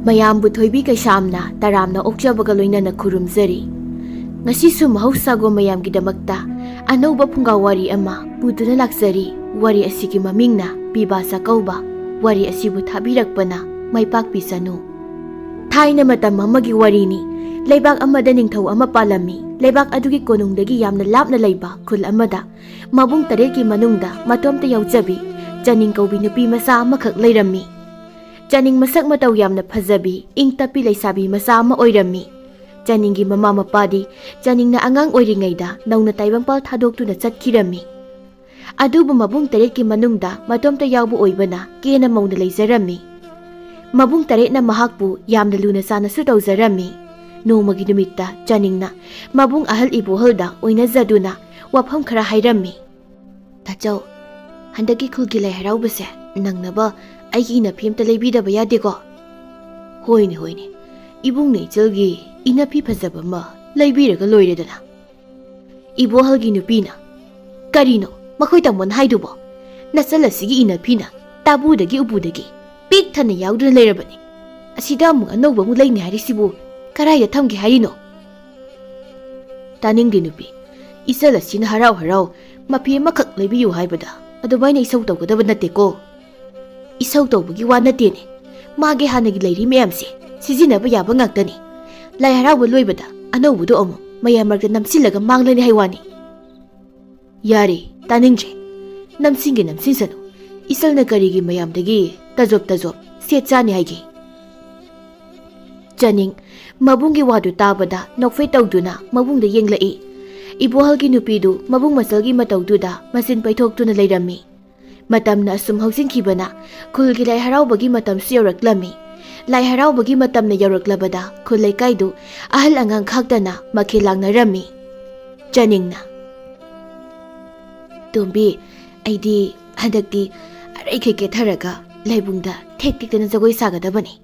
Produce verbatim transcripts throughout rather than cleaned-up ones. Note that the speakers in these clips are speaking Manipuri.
ꯃꯌꯥꯝꯕꯨ ꯊꯣꯏꯕꯤ ꯀꯩꯁꯥꯝꯅ ꯇꯔꯥꯝꯅ ꯑꯣꯛꯆꯕꯒ ꯂꯣꯏꯅꯅ ꯈꯨꯔꯨꯝꯖꯔꯤ꯫ ꯉꯁꯤꯁꯨ ꯃꯍꯧꯁꯥꯒꯨꯝ ꯃꯌꯥꯝꯒꯤꯗꯃꯛꯇ ꯑꯅꯧꯕ ꯐꯨꯡꯒꯥ ꯋꯥꯔꯤ ꯑꯃ ꯄꯨꯗꯨꯅ ꯂꯥꯛꯆꯔꯤ꯫ ꯋꯥꯔꯤ ꯑꯁꯤꯒꯤ ꯃꯃꯤꯡꯅ ꯄꯤꯕꯥ ꯆꯥꯛꯀꯧꯕ꯫ ꯋꯥꯔꯤ ꯑꯁꯤꯕꯨ ꯊꯥꯕꯤꯔꯛꯄꯅ ꯃꯥꯏ ꯄꯥꯛꯄꯤꯁꯅꯨ꯫ ꯊꯥꯏꯅ ꯃꯇꯝ ꯑꯃꯒꯤ ꯋꯥꯔꯤꯅꯤ꯫ ꯂꯩꯕꯥꯛ ꯑꯃꯗ ꯅꯤꯡꯊꯧ ꯑꯃ ꯄꯥꯜꯂꯝꯃꯤ꯫ ꯂꯩꯕꯥꯛ ꯑꯗꯨꯒꯤ ꯀꯣꯅꯨꯡꯗꯒꯤ ꯌꯥꯝꯅ ꯂꯥꯞꯅ ꯂꯩꯕ ꯈꯨꯜ ꯑꯃꯗ ꯃꯕꯨꯡ ꯇꯔꯦꯠꯀꯤ ꯃꯅꯨꯡꯗ ꯃꯇꯣꯝꯇ ꯌꯥꯎꯖꯕꯤ ꯆꯥꯅꯤꯡ ꯀꯧꯕꯤ ꯅꯨꯄꯤ ꯃꯆꯥ ꯑꯃꯈꯛ ꯂꯩꯔꯝꯃꯤ꯫ ꯆꯥꯅꯤꯡ ꯃꯁꯛ ꯃꯇꯧ ꯌꯥꯝꯅ ꯐꯖꯕꯤ, ꯏꯪ ꯇꯞꯄꯤ ꯂꯩꯁꯥꯕꯤ ꯃꯆꯥ ꯑꯃ ꯑꯣꯏꯔꯝꯃꯤ꯫ ꯆꯥꯅꯤꯡꯒꯤ ꯃꯃꯥ ꯃꯄꯥꯗꯤ ꯆꯥꯅꯤꯡꯅ ꯑꯉꯥꯡ ꯑꯣꯏꯔꯤꯉꯩꯗ ꯅꯧꯅ ꯇꯥꯏꯕꯪꯄꯥꯜ ꯊꯥꯗꯣꯛꯇꯨꯅ ꯆꯠꯈꯤꯔꯝꯃꯤ꯫ ꯑꯗꯨꯕꯨ ꯃꯕꯨꯡ ꯇꯔꯦꯠꯀꯤ ꯃꯅꯨꯡꯗ ꯃꯇꯣꯝꯇ ꯌꯥꯎꯕ ꯑꯣꯏꯕꯅ ꯀꯦꯅ ꯃꯧꯅ ꯂꯩꯖꯔꯝꯃꯤ꯫ ꯃꯕꯨꯡ ꯇꯔꯦꯠꯅ ꯃꯍꯥꯛꯄꯨ ꯌꯥꯝꯅ ꯂꯨꯅ ꯆꯥꯅꯁꯨ ꯇꯧꯖꯔꯝꯃꯤ꯫ ꯅꯣꯡꯃꯒꯤ ꯅꯨꯃꯤꯠꯇ ꯆꯥꯅꯤꯡꯅ ꯃꯕꯨꯡ ꯑꯍꯜ ꯏꯕꯣꯍꯜꯗ ꯑꯣꯏꯅꯖꯗꯨꯅ ꯋꯥꯐꯝ ꯈꯔ ꯍꯥꯏꯔꯝꯃꯤ꯫ "ꯇꯥꯆꯧ, ꯍꯟꯗꯛꯀꯤ ꯈꯨꯜꯒꯤ ꯂꯥꯏ ꯍꯔꯥꯎꯕꯁꯦ ꯅꯪꯅꯕ ꯑꯩꯒꯤ ꯏꯅꯐꯤ ꯑꯝꯇ ꯂꯩꯕꯤꯗꯕ ꯌꯥꯗꯦꯀꯣ?" "ꯍꯣꯏꯅꯦ, ꯍꯣꯏꯅꯦ, ꯏꯕꯨꯡꯅ ꯏꯆꯜꯒꯤ ꯏꯅꯐꯤ ꯐꯖꯕ ꯑꯃ ꯂꯩꯕꯤꯔꯒ ꯂꯣꯏꯔꯦꯗꯅ꯫" ꯏꯕꯣꯍꯜꯒꯤ ꯅꯨꯄꯤꯅ, "ꯀꯔꯤꯅꯣ ꯃꯈꯣꯏ ꯇꯥꯃꯣꯅ ꯍꯥꯏꯗꯨꯕꯣ? ꯅꯆꯜ ꯑꯁꯤꯒꯤ ꯏꯅꯐꯤꯅ ꯇꯥꯕꯨꯗꯒꯤ ꯎꯄꯨꯗꯒꯤ ꯄꯤꯛ ꯊꯟꯅ ꯌꯥꯎꯗꯨꯅ ꯂꯩꯔꯕꯅꯤ꯫ ꯑꯁꯤꯗ ꯑꯃꯨꯛ ꯑꯅꯧꯕ ꯑꯃꯨꯛ ꯂꯩꯅꯤ ꯍꯥꯏꯔꯤꯁꯤꯕꯨ ꯀꯔꯥꯏꯗ ꯊꯝꯒꯦ ꯍꯥꯏꯔꯤꯅꯣ?" "ꯇꯥꯅꯤꯡꯗꯦ ꯅꯨꯄꯤ, ꯏꯆꯜ ꯑꯁꯤꯅ ꯍꯔꯥꯎ ꯍꯔꯥꯎ ꯃꯐꯤ ꯑꯃꯈꯛ ꯂꯩꯕꯤꯌꯨ ꯍꯥꯏꯕꯗ ꯑꯗꯨꯃꯥꯏꯅ ꯏꯁꯧ ꯇꯧꯒꯗꯕ ꯅꯠꯇꯦꯀꯣ꯫" "ꯏꯁꯧ ꯇꯧꯕꯒꯤ ꯋꯥ ꯅꯠꯇꯦꯅꯦ, ꯃꯥꯒꯤ ꯍꯥꯟꯅꯒꯤ ꯂꯩꯔꯤ ꯃꯌꯥꯝꯁꯦ ꯁꯤꯖꯤꯟꯅꯕ ꯌꯥꯕ ꯉꯥꯛꯇꯅꯤ꯫ ꯂꯥꯏ ꯍꯔꯥꯎꯕ ꯂꯣꯏꯕꯗ ꯑꯅꯧꯕꯗꯣ ꯑꯃꯨꯛ ꯃꯌꯥꯝ ꯃꯔꯛꯇ ꯅꯝꯁꯤꯜꯂꯒ ꯃꯥꯡꯂꯅꯤ ꯍꯥꯏ ꯋꯥꯅꯤ꯫" "ꯌꯥꯔꯦ, ꯇꯥꯅꯤꯡꯗ꯭ꯔꯦ꯫ ꯅꯝꯁꯤꯟꯒꯦ ꯅꯝꯁꯤꯟꯁꯅꯨ꯫ ꯏꯆꯜꯅ ꯀꯔꯤꯒꯤ ꯃꯌꯥꯝꯗꯒꯤ ꯇꯖꯣꯞ ꯇꯖꯣꯞ ꯁꯦꯠ ꯆꯥꯅꯤ ꯍꯥꯏꯒꯦ?" ꯆꯥꯅꯤꯡ ꯃꯕꯨꯡꯒꯤ ꯋꯥꯗꯨ ꯇꯥꯕꯗ ꯅꯣꯛꯐꯦꯠ ꯇꯧꯗꯨꯅ ꯃꯕꯨꯡꯗ ꯌꯦꯡꯂꯛꯏ꯫ ꯏꯕꯣꯍꯜꯒꯤ ꯅꯨꯄꯤꯗꯨ ꯃꯕꯨꯡ ꯃꯆꯜꯒꯤ ꯃꯇꯧꯗꯨꯗ ꯃꯆꯤꯟ ꯄꯩꯊꯣꯛꯇꯨꯅ ꯂꯩꯔꯝꯃꯤ꯫ ꯃꯇꯝꯅ ꯑꯁꯨꯝ ꯍꯧꯖꯤꯟꯈꯤꯕꯅ ꯈꯨꯜꯒꯤ ꯂꯥꯏ ꯍꯔꯥꯎꯕꯒꯤ ꯃꯇꯝꯁꯨ ꯌꯧꯔꯛꯂꯝꯃꯤ꯫ ꯂꯥꯏ ꯍꯔꯥꯎꯕꯒꯤ ꯃꯇꯝꯅ ꯌꯧꯔꯛꯂꯕꯗ ꯈꯨꯜ ꯂꯩꯀꯥꯏꯗꯨ ꯑꯍꯜ ꯑꯉꯥꯡ ꯈꯥꯛꯇꯅ ꯃꯈꯦꯜ ꯂꯥꯡꯅꯔꯝꯃꯤ꯫ ꯆꯥꯅꯤꯡꯅ, "ꯇꯣꯝꯕꯤ, ꯑꯩꯗꯤ ꯍꯟꯗꯛꯇꯤ ꯑꯔꯩꯈꯩ ꯀꯦꯊꯔꯒ ꯂꯥꯏꯕꯨꯡꯗ ꯊꯦꯛ ꯊꯦꯛꯇꯅ ꯖꯒꯣꯏ ꯁꯥꯒꯗꯕꯅꯤ꯫"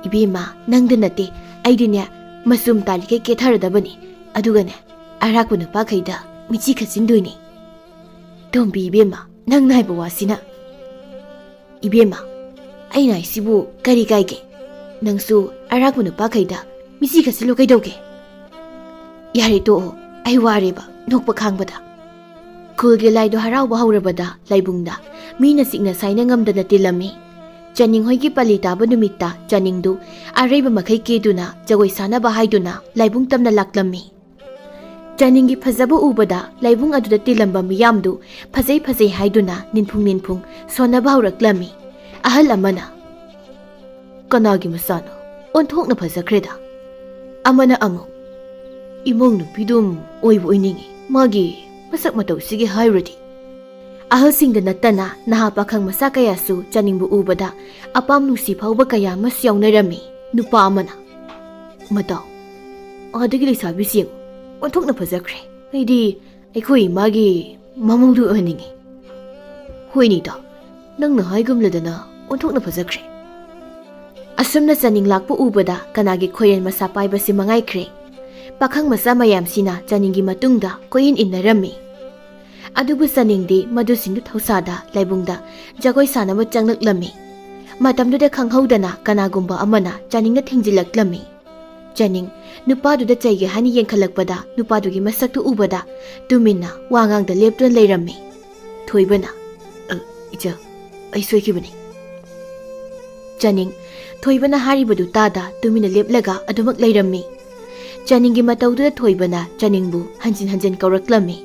"ꯏꯕꯦꯝꯃ, ꯅꯪꯗ ꯅꯠꯇꯦ, ꯑꯩꯗꯤꯅꯦ ꯃꯆꯨꯝ ꯇꯥꯔꯤꯈꯩ ꯀꯦꯊꯔꯗꯕꯅꯤ꯫ ꯑꯗꯨꯒꯅꯦ ꯑꯔꯥꯛꯄ ꯅꯨꯄꯥꯈꯩꯗ ꯃꯤꯠꯆꯤ ꯈꯠꯆꯤꯟꯗꯣꯏꯅꯤ꯫" "ꯇꯣꯝꯕꯤ ꯏꯕꯦꯝꯃ, ꯅꯪꯅ ꯍꯥꯏꯕ ꯋꯥꯁꯤꯅ꯫" "ꯏꯕꯦꯝꯃ, ꯑꯩꯅ ꯍꯥꯏꯁꯤꯕꯨ ꯀꯔꯤ ꯀꯥꯏꯒꯦ? ꯅꯪꯁꯨ ꯑꯔꯥꯛꯄ ꯅꯨꯄꯥꯈꯩꯗ ꯃꯤꯆꯤ ꯈꯠꯆꯜꯂꯨ ꯀꯩꯗꯧꯒꯦ? ꯌꯥꯔꯦ, ꯇꯣꯛꯑꯣ, ꯑꯩ ꯋꯥꯔꯦꯕ ꯅꯣꯛꯄ ꯈꯥꯡꯕꯗ꯫ ꯈꯨꯜꯒꯤ ꯂꯥꯏꯗꯣ ꯍꯔꯥꯎꯕ ꯍꯧꯔꯕꯗ ꯂꯥꯏꯕꯨꯡꯗ ꯃꯤꯅ ꯆꯤꯛꯅ ꯁꯥꯏꯅ ꯉꯝꯗꯅ ꯇꯤꯜꯂꯝꯃꯤ꯫ ꯆꯥꯅꯤꯡ ꯍꯣꯏꯒꯤ ꯄꯥꯂꯤ ꯇꯥꯕ ꯅꯨꯃꯤꯠꯇ ꯆꯥꯅꯤꯡꯗꯨ ꯑꯔꯩꯕ ꯃꯈꯩ ꯀꯦꯗꯨꯅ ꯖꯒꯣꯏ ꯁꯥꯅꯕ ꯍꯥꯏꯗꯨꯅ ꯂꯥꯏꯕꯨꯡ ꯇꯝꯅ ꯂꯥꯛꯂꯝꯃꯤ꯫ ꯆꯥꯅꯤꯡꯒꯤ ꯐꯖꯕ ꯎꯕꯗ ꯂꯥꯏꯕꯨꯡ ꯑꯗꯨꯗ ꯇꯤꯜꯂꯝꯕ ꯃꯤꯌꯥꯝꯗꯨ ꯐꯖꯩ ꯐꯖꯩ ꯍꯥꯏꯗꯨꯅ ꯅꯤꯟꯐꯨꯡ ꯅꯤꯟꯐꯨꯡ ꯁꯣꯟꯅꯕ ꯍꯧꯔꯛꯂꯝꯃꯤ꯫ ꯑꯍꯜ ꯑꯃꯅ, "ꯀꯅꯥꯒꯤ ꯃꯆꯥꯅꯣ? ꯑꯣꯟꯊꯣꯛꯅ ꯐꯖꯈ꯭ꯔꯦꯗ!" ꯑꯃꯅ ꯑꯃꯨꯛ, "ꯏꯃꯧ ꯅꯨꯄꯤꯗꯨꯝ ꯑꯣꯏꯕꯨ ꯑꯣꯏꯅꯤꯡꯉꯤ, ꯃꯥꯒꯤ ꯃꯁꯛ ꯃꯇꯧꯁꯤꯒꯤ ꯍꯥꯏꯔꯨꯔꯗꯤ꯫" ꯑꯍꯜꯁꯤꯡꯗ ꯅꯠꯇꯅ ꯅꯍꯥ ꯄꯥꯈꯪ ꯃꯆꯥ ꯀꯌꯥꯁꯨ ꯆꯥꯅꯤꯡꯕꯨ ꯎꯕꯗ ꯑꯄꯥꯝ ꯅꯨꯡꯁꯤ ꯐꯥꯎꯕ ꯀꯌꯥ ꯑꯃꯁꯨ ꯌꯥꯎꯅꯔꯝꯃꯤ꯫ ꯅꯨꯄꯥ ꯑꯃꯅ, "ꯃꯇꯥꯎ, ꯑꯥꯗꯒꯤ ꯂꯩꯁꯥꯕꯤꯁꯤ ꯌꯦꯡꯉꯨ, ꯑꯣꯟꯊꯣꯛꯅ ꯐꯖꯈ꯭ꯔꯦ꯫ ꯑꯩꯗꯤ ꯑꯩꯈꯣꯏ ꯏꯃꯥꯒꯤ ꯃꯃꯧꯗꯨ ꯑꯣꯏꯍꯟꯅꯤꯡꯉꯤ꯫" "ꯍꯣꯏꯅꯦ ꯏꯇꯥꯎ, ꯅꯪꯅ ꯍꯥꯏꯒꯨꯝꯂꯗꯅ ꯑꯣꯟꯊꯣꯛꯅ ꯐꯖꯈ꯭ꯔꯦ꯫" ꯑꯁꯨꯝꯅ ꯆꯥꯅꯤꯡ ꯂꯥꯛꯄ ꯎꯕꯗ ꯀꯅꯥꯒꯤ ꯈꯣꯏꯔꯦꯟ ꯃꯁꯥ ꯄꯥꯏꯕꯁꯤ ꯃꯉꯥꯏꯈ꯭ꯔꯦ꯫ ꯄꯥꯈꯪ ꯃꯆꯥ ꯃꯌꯥꯝꯁꯤꯅ ꯆꯥꯅꯤꯡꯒꯤ ꯃꯇꯨꯡꯗ ꯀꯣꯏꯏꯟ ꯏꯟꯅꯔꯝꯃꯤ꯫ ꯑꯗꯨꯕꯨ ꯆꯥꯅꯤꯡꯗꯤ ꯃꯗꯨꯁꯤꯡꯗꯨ ꯊꯧꯁꯥꯗ ꯂꯥꯏꯕꯨꯡꯗ ꯖꯒꯣꯏ ꯁꯥꯅꯕ ꯆꯪꯂꯛꯂꯝꯃꯤ꯫ ꯃꯇꯝꯗꯨꯗ ꯈꯪꯍꯧꯗꯅ ꯀꯅꯥꯒꯨꯝꯕ ꯑꯃꯅ ꯆꯥꯅꯤꯡꯅ ꯊꯦꯡꯖꯤꯜꯂꯛꯂꯝꯃꯤ꯫ ꯆꯥꯅꯤꯡ ꯅꯨꯄꯥꯗꯨꯗ ꯆꯩꯒꯦ ꯍꯥꯏꯅ ꯌꯦꯡꯈꯠꯂꯛꯄꯗ ꯅꯨꯄꯥꯗꯨꯒꯤ ꯃꯁꯛꯇꯨ ꯎꯕꯗ ꯇꯨꯃꯤꯟꯅ ꯋꯥ ꯉꯥꯡꯗ ꯂꯦꯞꯇꯨꯅ ꯂꯩꯔꯝꯃꯤ꯫ ꯊꯣꯏꯕꯅ, "ꯑ, ꯏꯆꯥ, ꯑꯩ ꯁꯣꯏꯈꯤꯕꯅꯤ꯫" ꯆꯥꯅꯤꯡ ꯊꯣꯏꯕꯅ ꯍꯥꯏꯔꯤꯕꯗꯨ ꯇꯥꯗ ꯇꯨꯃꯤꯟꯅ ꯂꯦꯞꯂꯒ ꯑꯗꯨꯃꯛ ꯂꯩꯔꯝꯃꯤ꯫ ꯆꯥꯅꯤꯡꯒꯤ ꯃꯇꯧꯗꯨꯗ ꯊꯣꯏꯕꯅ ꯆꯥꯅꯤꯡꯕꯨ ꯍꯟꯖꯤꯟ ꯍꯟꯖꯤꯟ ꯀꯧꯔꯛꯂꯝꯃꯤ꯫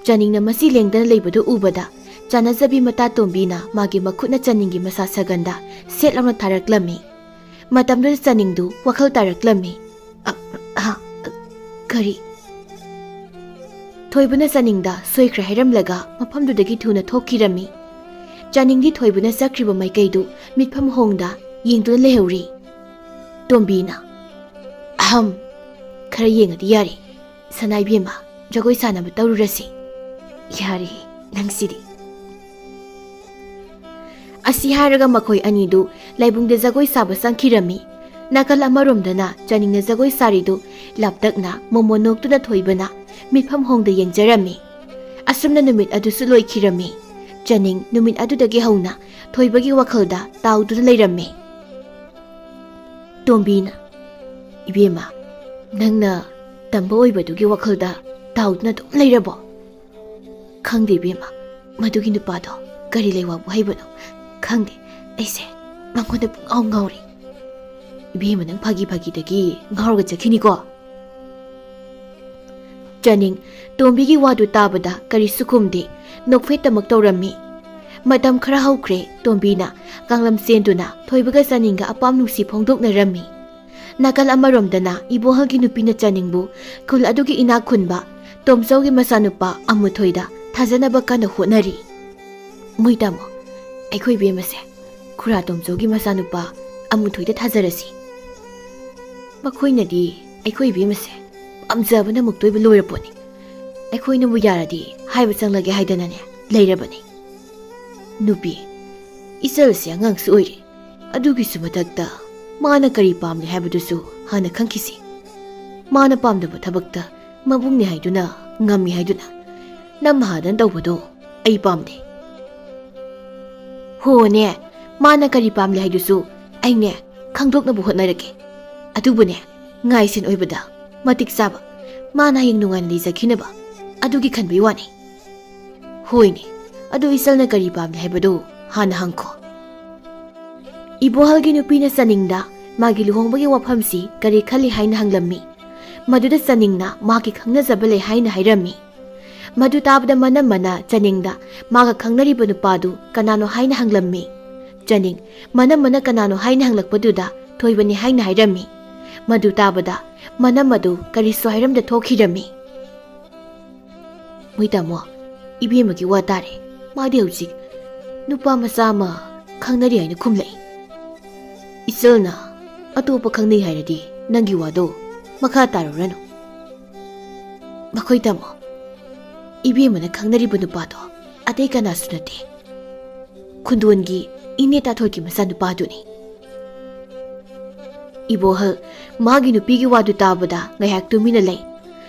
ꯆꯥꯅꯤꯡꯅ ꯃꯁꯤ ꯂꯦꯡꯗꯅ ꯂꯩꯕꯗꯨ ꯎꯕꯗ ꯆꯥꯅꯖꯕꯤ ꯃꯇꯥ ꯇꯣꯝꯕꯤꯅ ꯃꯥꯒꯤ ꯃꯈꯨꯠꯅ ꯆꯥꯅꯤꯡꯒꯤ ꯃꯁꯥ ꯁꯥꯒꯟꯗ ꯁꯦꯠ ꯂꯥꯎꯅ ꯊꯥꯔꯛꯂꯝꯃꯤ꯫ ꯃꯇꯝꯗꯨꯗ ꯆꯥꯅꯤꯡꯗꯨ ꯋꯥꯈꯜ ꯇꯥꯔꯛꯂꯝꯃꯤ꯫ "ꯑ, ꯑ, ꯀꯔꯤ?" ꯊꯣꯏꯕꯅ ꯆꯥꯅꯤꯡꯗ ꯁꯣꯏꯈ꯭ꯔꯦ ꯍꯥꯏꯔꯝꯂꯒ ꯃꯐꯝꯗꯨꯗꯒꯤ ꯊꯨꯅ ꯊꯣꯛꯈꯤꯔꯝꯃꯤ꯫ ꯆꯥꯅꯤꯡꯗꯤ ꯊꯣꯏꯕꯅ ꯆꯠꯈ꯭ꯔꯤꯕ ꯃꯥꯏꯀꯩꯗꯨ ꯃꯤꯠꯐꯝ ꯍꯣꯡꯗ ꯌꯦꯡꯗꯨꯅ ꯂꯩꯍꯧꯔꯤ꯫ ꯇꯣꯝꯕꯤꯅ, "ꯑꯍꯝ, ꯈꯔ ꯌꯦꯡꯉꯗꯤ ꯌꯥꯔꯦ꯫ ꯁꯅꯥ ꯏꯕꯦꯝꯃ, ꯖꯒꯣꯏ ꯁꯥꯅꯕ ꯇꯧꯔꯨꯔꯁꯤ꯫" "ꯌꯥꯔꯦ, ꯅꯪꯁꯤꯗꯤ꯫" ꯑꯁꯤ ꯍꯥꯏꯔꯒ ꯃꯈꯣꯏ ꯑꯅꯤꯗꯨ ꯂꯥꯏꯕꯨꯡꯗ ꯖꯒꯣꯏ ꯁꯥꯕ ꯆꯪꯈꯤꯔꯝꯃꯤ꯫ ꯅꯥꯀꯜ ꯑꯃꯔꯣꯝꯗꯅ ꯆꯥꯅꯤꯡꯅ ꯖꯒꯣꯏ ꯁꯥꯔꯤꯗꯨ ꯂꯥꯞꯇꯛꯅ ꯃꯣꯃꯣꯟ ꯅꯣꯛꯇꯨꯅ ꯊꯣꯏꯕꯅ ꯃꯤꯠꯐꯝ ꯍꯣꯡꯗ ꯌꯦꯡꯖꯔꯝꯃꯤ꯫ ꯑꯁꯨꯝꯅ ꯅꯨꯃꯤꯠ ꯑꯗꯨꯁꯨ ꯂꯣꯏꯈꯤꯔꯝꯃꯤ꯫ ꯆꯅꯤꯡ ꯅꯨꯃꯤꯠ ꯑꯗꯨꯗꯒꯤ ꯍꯧꯅ ꯊꯣꯏꯕꯒꯤ ꯋꯥꯈꯜꯗ ꯇꯥꯎꯗꯨꯅ ꯂꯩꯔꯝꯃꯤ꯫ ꯇꯣꯝꯕꯤꯅ, "ꯏꯕꯦꯝꯃ, ꯅꯪꯅ ꯇꯝꯕ ꯑꯣꯏꯕꯗꯨꯒꯤ ꯋꯥꯈꯜꯗ ꯇꯥꯎꯗꯨꯅ ꯑꯗꯨꯝ ꯂꯩꯔꯕꯣ?" "ꯈꯪꯗꯦ ꯏꯕꯦꯝꯃ, ꯃꯗꯨꯒꯤ ꯅꯨꯄꯥꯗꯣ ꯀꯔꯤ ꯂꯩꯋꯥꯕꯨ ꯍꯩꯕꯅꯣ ꯈꯪꯗꯦ꯫ ꯑꯩꯁꯦ ꯃꯉꯣꯟꯗ ꯄꯨꯡꯉꯥꯎ ꯉꯥꯎꯔꯦ꯫ ꯏꯕꯦꯝꯃ, ꯅꯪ ꯐꯥꯒꯤ ꯐꯥꯒꯤꯗꯒꯤ ꯉꯥꯎꯔꯒ ꯆꯠꯈꯤꯅꯤꯀꯣ?" ꯆꯅꯤꯡ ꯇꯣꯝꯕꯤꯒꯤ ꯋꯥꯗꯨ ꯇꯥꯕꯗ ꯀꯔꯤꯁꯨ ꯈꯨꯝꯗꯦ, ꯅꯣꯛꯐꯦꯠꯇꯃꯛ ꯇꯧꯔꯝꯃꯤ꯫ ꯃꯇꯝ ꯈꯔ ꯍꯧꯈ꯭ꯔꯦ, ꯇꯣꯝꯕꯤꯅ ꯀꯥꯡꯂꯝ ꯆꯦꯟꯗꯨꯅ ꯊꯣꯏꯕꯒ ꯆꯅꯤꯡꯒ ꯑꯄꯥꯝ ꯅꯨꯡꯁꯤ ꯐꯣꯡꯗꯣꯛꯅꯔꯝꯃꯤ꯫ ꯅꯥꯀꯜ ꯑꯃꯔꯣꯝꯗꯅ ꯏꯕꯣꯍꯜꯒꯤ ꯅꯨꯄꯤꯅ ꯆꯅꯤꯡꯕꯨ ꯈꯨꯜ ꯑꯗꯨꯒꯤ ꯏꯅꯥꯛ ꯈꯨꯟꯕ ꯇꯣꯝꯆꯧꯒꯤ ꯃꯆꯥꯅꯨꯄꯥ ꯑꯃꯨꯊꯣꯏꯗ ꯊꯥꯖꯅꯕ ꯀꯟꯅ ꯍꯣꯠꯅꯔꯤ꯫ "ꯃꯣꯏ ꯇꯥꯃꯣ, ꯑꯩꯈꯣꯏ ꯏꯕꯦꯝꯃꯁꯦ ꯈꯨꯔꯥ ꯇꯣꯝꯆꯧꯒꯤ ꯃꯆꯥꯅꯨꯄꯥ ꯑꯃꯨꯊꯣꯏꯗ ꯊꯥꯖꯔꯁꯤ꯫ ꯃꯈꯣꯏꯅꯗꯤ ꯑꯩꯈꯣꯏ ꯏꯕꯦꯝꯃꯁꯦ ꯄꯥꯝꯖꯕꯅ ꯃꯨꯛꯇꯣꯏꯕ ꯂꯣꯏꯔꯄꯣꯠꯅꯤ꯫ ꯑꯩꯈꯣꯏꯅꯕꯨ ꯌꯥꯔꯗꯤ ꯍꯥꯏꯕ ꯆꯪꯂꯒꯦ ꯍꯥꯏꯗꯅꯅꯦ ꯂꯩꯔꯕꯅꯤ꯫ ꯅꯨꯄꯤ, ꯏꯆꯜꯁꯦ ꯑꯉꯥꯡꯁꯨ ꯑꯣꯏꯔꯤ, ꯑꯗꯨꯒꯤꯁꯨ ꯃꯊꯛꯇ ꯃꯥꯅ ꯀꯔꯤ ꯄꯥꯝꯂꯤ ꯍꯥꯏꯕꯗꯨꯁꯨ ꯍꯥꯟꯅ ꯈꯪꯈꯤꯁꯤ꯫ ꯃꯥꯅ ꯄꯥꯝꯗꯕ ꯊꯕꯛꯇ ꯃꯕꯨꯡꯅꯤ ꯍꯥꯏꯗꯨꯅ, ꯉꯝꯃꯤ ꯍꯥꯏꯗꯨꯅ ꯅꯝꯍꯥꯗꯅ ꯇꯧꯕꯗꯣ ꯑꯩ ꯄꯥꯝꯗꯦ꯫ ꯍꯣꯅꯦ, ꯃꯥꯅ ꯀꯔꯤ ꯄꯥꯝꯂꯤ ꯍꯥꯏꯗꯨꯁꯨ ꯑꯩꯅꯦ ꯈꯪꯗꯣꯛꯅꯕ ꯍꯣꯠꯅꯔꯒꯦ꯫ ꯑꯗꯨꯕꯨꯅꯦ, ꯉꯥꯏꯁꯦꯟ ꯑꯣꯏꯕꯗ ꯃꯇꯤꯛ ꯆꯥꯕ, ꯃꯥꯅ ꯍꯌꯦꯡ ꯅꯨꯡꯉꯥꯏꯅ ꯂꯩꯖꯈꯤꯅꯕ ꯑꯗꯨꯒꯤ ꯈꯟꯕꯩ ꯋꯥꯅꯤ꯫ ꯍꯣꯏꯅꯦ, ꯑꯗꯨ ꯏꯆꯜꯅ ꯀꯔꯤ ꯄꯥꯝꯂꯤ ꯍꯥꯏꯕꯗꯨ ꯍꯥꯟꯅ ꯍꯪꯈꯣ꯫" ꯏꯕꯣꯍꯜꯒꯤ ꯅꯨꯄꯤꯅ ꯆꯅꯤꯡꯗ ꯃꯥꯒꯤ ꯂꯨꯍꯣꯡꯕꯒꯤ ꯋꯥꯐꯝꯁꯤ ꯀꯔꯤ ꯈꯜꯂꯤ ꯍꯥꯏꯅ ꯍꯪꯂꯝꯃꯤ꯫ ꯃꯗꯨꯗ ꯆꯅꯤꯡꯅ ꯃꯥꯒꯤ ꯈꯪꯅꯖꯕ ꯂꯩ ꯍꯥꯏꯅ ꯍꯥꯏꯔꯝꯃꯤ꯫ ꯃꯗꯨ ꯇꯥꯕꯗ ꯃꯅꯝꯃꯅ ꯆꯅꯤꯡꯗ ꯃꯥꯒ ꯈꯪꯅꯔꯤꯕ ꯅꯨꯄꯥꯗꯨ ꯀꯅꯥꯅꯣ ꯍꯥꯏꯅ ꯍꯪꯂꯝꯃꯤ꯫ ꯆꯅꯤꯡ ꯃꯅꯝꯃꯅ ꯀꯅꯥꯅꯣ ꯍꯥꯏꯅ ꯍꯪꯂꯛꯄꯗꯨꯗ ꯊꯣꯏꯕꯅꯤ ꯍꯥꯏꯅ ꯍꯥꯏꯔꯝꯃꯤ꯫ ꯃꯗꯨ ꯇꯥꯕꯗ ꯃꯅꯝꯃꯗꯨ ꯀꯔꯤꯁꯨ ꯍꯥꯏꯔꯝꯗ ꯊꯣꯛꯈꯤꯔꯝꯃꯤ꯫ "ꯃꯣꯏ ꯇꯥꯃꯣ, ꯏꯕꯦꯝꯃꯒꯤ ꯋꯥ ꯇꯥꯔꯦ꯫ ꯃꯥꯗꯤ ꯍꯧꯖꯤꯛ ꯅꯨꯄꯥ ꯃꯆꯥ ꯑꯃ ꯈꯪꯅꯔꯤ ꯍꯥꯏꯅ ꯈꯨꯝꯂꯛꯏ꯫ ꯏꯆꯜꯅ ꯑꯇꯣꯞꯄ ꯈꯪꯅꯩ ꯍꯥꯏꯔꯗꯤ ꯅꯪꯒꯤ ꯋꯥꯗꯣ ꯃꯈꯥ ꯇꯥꯔꯨꯔꯅꯨ꯫" "ꯃꯈꯣꯏ ꯇꯥꯃꯣ, ꯏꯕꯦꯝꯃꯅ ꯈꯪꯅꯔꯤꯕ ꯅꯨꯄꯥꯗꯣ ꯑꯇꯩ ꯀꯅꯥꯁꯨ ꯅꯠꯇꯦ, ꯈꯨꯟꯗꯣꯟꯒꯤ ꯏꯅꯦ ꯇꯥꯊꯣꯏꯒꯤ ꯃꯆꯥꯅꯨꯄꯥꯗꯨꯅꯤ꯫" ꯏꯕꯣꯍꯜ ꯃꯥꯒꯤ ꯅꯨꯄꯤꯒꯤ ꯋꯥꯗꯨ ꯇꯥꯕꯗ ꯉꯥꯏꯍꯥꯛ ꯇꯨꯃꯤꯟꯅ ꯂꯩ꯫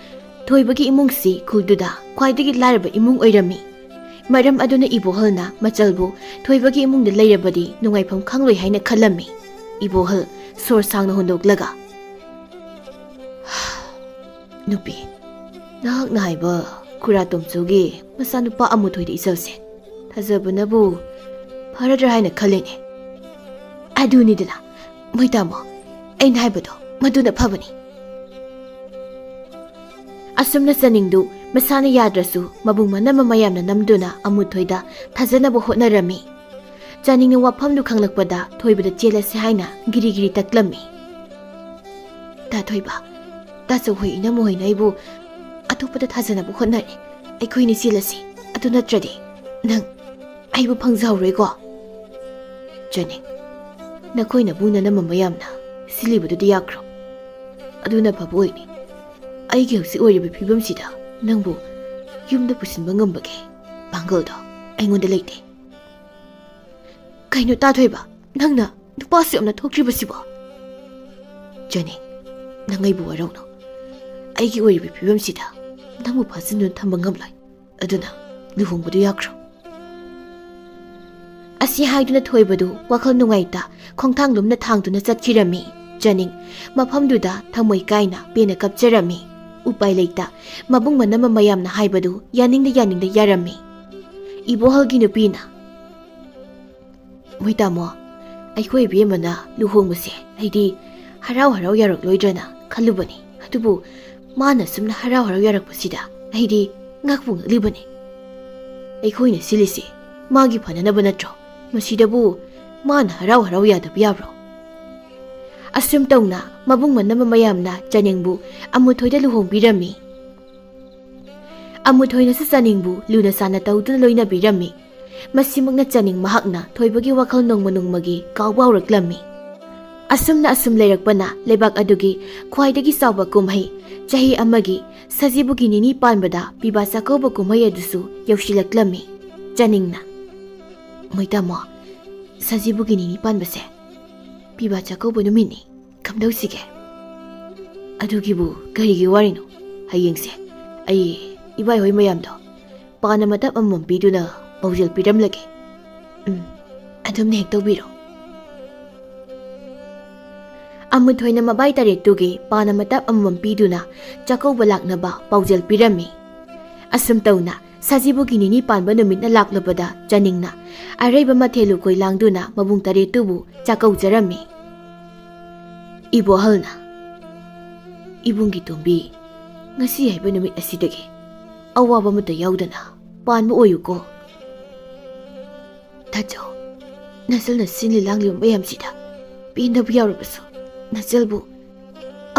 ꯊꯣꯏꯕꯒꯤ ꯏꯃꯨꯡꯁꯤ ꯈꯨꯜꯗꯨꯗ ꯈ꯭ꯋꯥꯏꯗꯒꯤ ꯂꯥꯏꯔꯕ ꯏꯃꯨꯡ ꯑꯣꯏꯔꯝꯃꯤ꯫ ꯃꯔꯝ ꯑꯗꯨꯅ ꯏꯕꯣꯍꯜꯅ ꯃꯆꯜꯕꯨ ꯊꯣꯏꯕꯒꯤ ꯏꯃꯨꯡꯗ ꯂꯩꯔꯕꯗꯤ ꯅꯨꯡꯉꯥꯏꯐꯝ ꯈꯪꯂꯣꯏ ꯍꯥꯏꯅ ꯈꯜꯂꯝꯃꯤ꯫ ꯏꯕꯣꯍꯜ ꯁꯣꯔ ꯁꯥꯡꯅ ꯍꯣꯟꯗꯣꯛꯂꯒ, "ꯅꯨꯄꯤ, ꯅꯍꯥꯛꯅ ꯍꯥꯏꯕ ꯈꯨꯔꯥ ꯇꯣꯝꯆꯧꯒꯤ ꯃꯆꯥꯅꯨꯄꯥ ꯑꯃꯨꯊꯣꯏꯗ ꯏꯆꯜꯁꯦ ꯊꯥꯖꯕꯅꯕꯨ ꯐꯔꯗ꯭ꯔꯥ ꯍꯥꯏꯅ ꯈꯜꯂꯤꯅꯦ꯫" "ꯑꯗꯨꯅꯤꯗꯅ, ꯃꯣꯏ ꯇꯥꯃꯣ, ꯑꯩꯅ ꯍꯥꯏꯕꯗꯣ ꯃꯗꯨꯅ ꯐꯕꯅꯤ꯫" ꯑꯁꯨꯝꯅ ꯆꯅꯤꯡꯗꯨ ꯃꯁꯥꯅ ꯌꯥꯗ꯭ꯔꯁꯨ ꯃꯕꯨꯡ ꯃꯅꯝꯃ ꯃꯌꯥꯝꯅ ꯅꯝꯗꯨꯅ ꯑꯃꯨꯊꯣꯏꯗ ꯊꯥꯖꯅꯕ ꯍꯣꯠꯅꯔꯝꯃꯤ꯫ ꯆꯅꯤꯡꯅ ꯋꯥꯐꯝꯗꯨ ꯈꯪꯂꯛꯄꯗ ꯊꯣꯏꯕꯗ ꯆꯦꯜꯂꯁꯤ ꯍꯥꯏꯅ ꯒꯤꯔꯤ ꯒꯤꯔꯤ ꯇꯛꯂꯝꯃꯤ꯫ "ꯇꯥ ꯊꯣꯏꯕ, ꯇꯥ ꯆꯧꯍꯣꯏ ꯏꯅꯝꯃ ꯍꯣꯏꯅ ꯑꯩꯕꯨ ꯑꯇꯣꯞꯄꯗ ꯊꯥꯖꯅꯕ ꯍꯣꯠꯅꯔꯦ꯫ ꯑꯩꯈꯣꯏꯅꯤ ꯆꯦꯜꯂꯁꯤ꯫ ꯑꯗꯨ ꯅꯠꯇ꯭ꯔꯗꯤ ꯅꯪ ꯑꯩꯕꯨ ꯐꯪꯖꯍꯧꯔꯣꯏꯀꯣ꯫" "ꯆꯅꯤꯡ, ꯅꯈꯣꯏ ꯅꯕꯨꯡ ꯅꯅꯝꯃ ꯃꯌꯥꯝꯅ ꯁꯤꯜꯂꯤꯕꯗꯨꯗꯤ ꯌꯥꯈ꯭ꯔꯣ꯫ ꯑꯗꯨꯅ ꯐꯕ ꯑꯣꯏꯅꯤ꯫ ꯑꯩꯒꯤ ꯍꯧꯖꯤꯛ ꯑꯣꯏꯔꯤꯕ ꯐꯤꯕꯝꯁꯤꯗ ꯅꯪꯕꯨ ꯌꯨꯝꯗ ꯄꯨꯁꯤꯟꯕ ꯉꯝꯕꯒꯤ ꯄꯥꯡꯒꯜꯗꯣ ꯑꯩꯉꯣꯟꯗ ꯂꯩꯇꯦ꯫" "ꯀꯩꯅꯣ ꯇꯥ ꯊꯣꯏꯕ, ꯅꯪꯅ ꯅꯨꯄꯥꯁꯨ ꯌꯥꯝꯅ ꯊꯣꯛꯇ꯭ꯔꯤꯕꯁꯤꯕꯣ?" "ꯆꯅꯤꯡ, ꯅꯪ ꯑꯩꯕꯨ ꯋꯥꯔꯧꯅꯨ꯫ ꯑꯩꯒꯤ ꯑꯣꯏꯔꯤꯕ ꯐꯤꯕꯝꯁꯤꯗ ꯅꯪꯕꯨ ꯐꯥꯖꯤꯟꯗꯨꯅ ꯊꯝꯕ ꯉꯝꯂꯣꯏ꯫ ꯑꯗꯨꯅ ꯂꯨꯍꯣꯡꯕꯗꯨ ꯌꯥꯈ꯭ꯔꯣ꯫" ꯑꯁꯤ ꯍꯥꯏꯗꯨꯅ ꯊꯣꯏꯕꯗꯨ ꯋꯥꯈꯜ ꯅꯨꯡꯉꯥꯏꯇ ꯈꯣꯡꯊꯥꯡ ꯂꯨꯝꯅ ꯊꯥꯡꯗꯨꯅ ꯆꯠꯈꯤꯔꯝꯃꯤ꯫ ꯆꯅꯤꯡ ꯃꯐꯝꯗꯨꯗ ꯊꯃꯣꯏ ꯀꯥꯏꯅ ꯄꯦꯟꯅ ꯀꯞꯆꯔꯝꯃꯤ꯫ ꯎꯄꯥꯏ ꯂꯩꯇ ꯃꯕꯨꯡ ꯃꯅꯝꯃ ꯃꯌꯥꯝꯅ ꯍꯥꯏꯕꯗꯨ ꯌꯥꯅꯤꯡꯗ ꯌꯥꯅꯤꯡꯗ ꯌꯥꯔꯝꯃꯤ꯫ ꯏꯕꯣꯍꯜꯒꯤ ꯅꯨꯄꯤꯅ, "ꯃꯣꯏ ꯇꯥꯃꯣ, ꯑꯩꯈꯣꯏ ꯏꯕꯦꯝꯃꯅ ꯂꯨꯍꯣꯡꯕꯁꯦ ꯑꯩꯗꯤ ꯍꯔꯥꯎ ꯍꯔꯥꯎ ꯌꯥꯔꯛꯂꯣꯏꯗ꯭ꯔꯅ ꯈꯜꯂꯨꯕꯅꯤ꯫ ꯑꯗꯨꯕꯨ ꯃꯥꯅ ꯁꯨꯝꯅ ꯍꯔꯥꯎ ꯍꯔꯥꯎ ꯌꯥꯔꯛꯄꯁꯤꯗ ꯑꯩꯗꯤ ꯉꯛꯄꯨ ꯉꯛꯂꯤꯕꯅꯤ꯫ ꯑꯩꯈꯣꯏꯅ ꯁꯤꯜꯂꯤꯁꯤ ꯃꯥꯒꯤ ꯐꯅꯅꯕ ꯅꯠꯇ꯭ꯔꯣ? ꯃꯁꯤꯗꯕꯨ ꯃꯥꯅ ꯍꯔꯥꯎ ꯍꯔꯥꯎ ꯌꯥꯗꯕ ꯌꯥꯕ꯭ꯔꯣ?" ꯑꯁꯨꯝ ꯇꯧꯅ ꯃꯕꯨꯡ ꯃꯅꯝꯃ ꯃꯌꯥꯝꯅ ꯆꯅꯤꯡꯕꯨ ꯑꯃꯨꯊꯣꯏꯗ ꯂꯨꯍꯣꯡꯕꯤꯔꯝꯃꯤ꯫ ꯑꯃꯨꯊꯣꯏꯅꯁꯨ ꯆꯅꯤꯡꯕꯨ ꯂꯨꯅ ꯆꯥꯟꯅ ꯇꯧꯗꯨꯅ ꯂꯣꯏꯅꯕꯤꯔꯝꯃꯤ꯫ ꯃꯁꯤꯃꯛꯅ ꯆꯅꯤꯡ ꯃꯍꯥꯛꯅ ꯊꯣꯏꯕꯒꯤ ꯋꯥꯈꯜ ꯅꯣꯡꯃ ꯅꯣꯡꯃꯒꯤ ꯀꯥꯎꯕ ꯍꯧꯔꯛꯂꯝꯃꯤ꯫ ꯑꯁꯨꯝꯅ ꯑꯁꯨꯝ ꯂꯩꯔꯛꯄꯅ ꯂꯩꯕꯥꯛ ꯑꯗꯨꯒꯤ ꯈ꯭ꯋꯥꯏꯗꯒꯤ ꯆꯥꯎꯕ ꯀꯨꯝꯍꯩ, ꯆꯍꯤ ꯑꯃꯒꯤ ꯁꯖꯤꯕꯨꯒꯤ ꯅꯤꯅꯤ ꯄꯥꯟꯕꯗ ꯄꯤꯕꯥ ꯆꯥꯛꯀꯧꯕ ꯀꯨꯝꯍꯩ ꯑꯗꯨꯁꯨ ꯌꯧꯁꯤꯜꯂꯛꯂꯝꯃꯤ꯫ ꯆꯅꯤꯡꯅ, "ꯃꯣꯏ ꯇꯥꯃꯣ, ꯁꯖꯤꯕꯨꯒꯤ ꯅꯤꯅꯤ ꯄꯥꯟꯕꯁꯦ ꯄꯤꯕꯥ ꯆꯥꯛꯀꯧꯕ ꯅꯨꯃꯤꯠꯅꯤ꯫ ꯀꯝꯗꯧꯁꯤꯒꯦ?" "ꯑꯗꯨꯒꯤꯕꯨ ꯀꯔꯤꯒꯤ ꯋꯥꯔꯤꯅꯣ? ꯍꯌꯦꯡꯁꯦ ꯑꯩ ꯏꯕꯥꯏꯍꯣꯏ ꯃꯌꯥꯝꯗꯣ ꯄꯥꯅ ꯃꯇꯞ ꯑꯃꯃꯝ ꯄꯤꯗꯨꯅ ꯄꯥꯎꯖꯦꯜ ꯄꯤꯔꯝꯂꯒꯦ꯫ ꯎꯝ, ꯑꯗꯨꯝꯅ ꯍꯦꯛ ꯇꯧꯕꯤꯔꯣ꯫ ꯑꯃꯨꯊꯣꯏꯅ ꯃꯕꯥꯏ ꯇꯔꯦꯠꯇꯨꯒꯤ ꯄꯥꯅ ꯃꯇꯞ ꯑꯃꯃꯝ ꯄꯤꯗꯨꯅ ꯆꯥꯛꯀꯧꯕ ꯂꯥꯛꯅꯕ ꯄꯥꯎꯖꯦꯜ ꯄꯤꯔꯝꯃꯤ꯫ ꯑꯁꯨꯝ ꯇꯧꯅ ꯁꯖꯤꯕꯨꯒꯤ ꯅꯤꯅꯤ ꯄꯥꯟꯕ ꯅꯨꯃꯤꯠꯅ ꯂꯥꯛꯂꯕꯗ ꯆꯥꯅꯤꯡꯅ ꯑꯔꯩꯕ ꯃꯊꯦꯜ ꯂꯨꯀꯣꯏ ꯂꯥꯡꯗꯨꯅ ꯃꯕꯨꯡ ꯇꯔꯦꯠꯇꯨꯕꯨ ꯆꯥꯛꯀꯧꯖꯔꯝꯃꯤ꯫ ꯏꯕꯣꯍꯜꯅ, "ꯏꯕꯨꯡꯒꯤ ꯇꯣꯝꯕꯤ, ꯉꯁꯤ ꯍꯥꯏꯕ ꯅꯨꯃꯤꯠ ꯑꯁꯤꯗꯒꯤ ꯑꯋꯥꯕ ꯑꯃꯠꯇ ꯌꯥꯎꯗꯅ ꯄꯥꯟꯕ ꯑꯣꯏꯌꯨꯀꯣ꯫ ꯇꯥꯆꯧ, ꯅꯆꯜꯅ ꯁꯤꯜꯂꯤ ꯂꯥꯡꯂꯤꯕ ꯃꯌꯥꯝꯁꯤꯗ ꯄꯦꯟꯗꯕ ꯌꯥꯎꯔꯕꯁꯨ ꯅꯆꯜꯕꯨ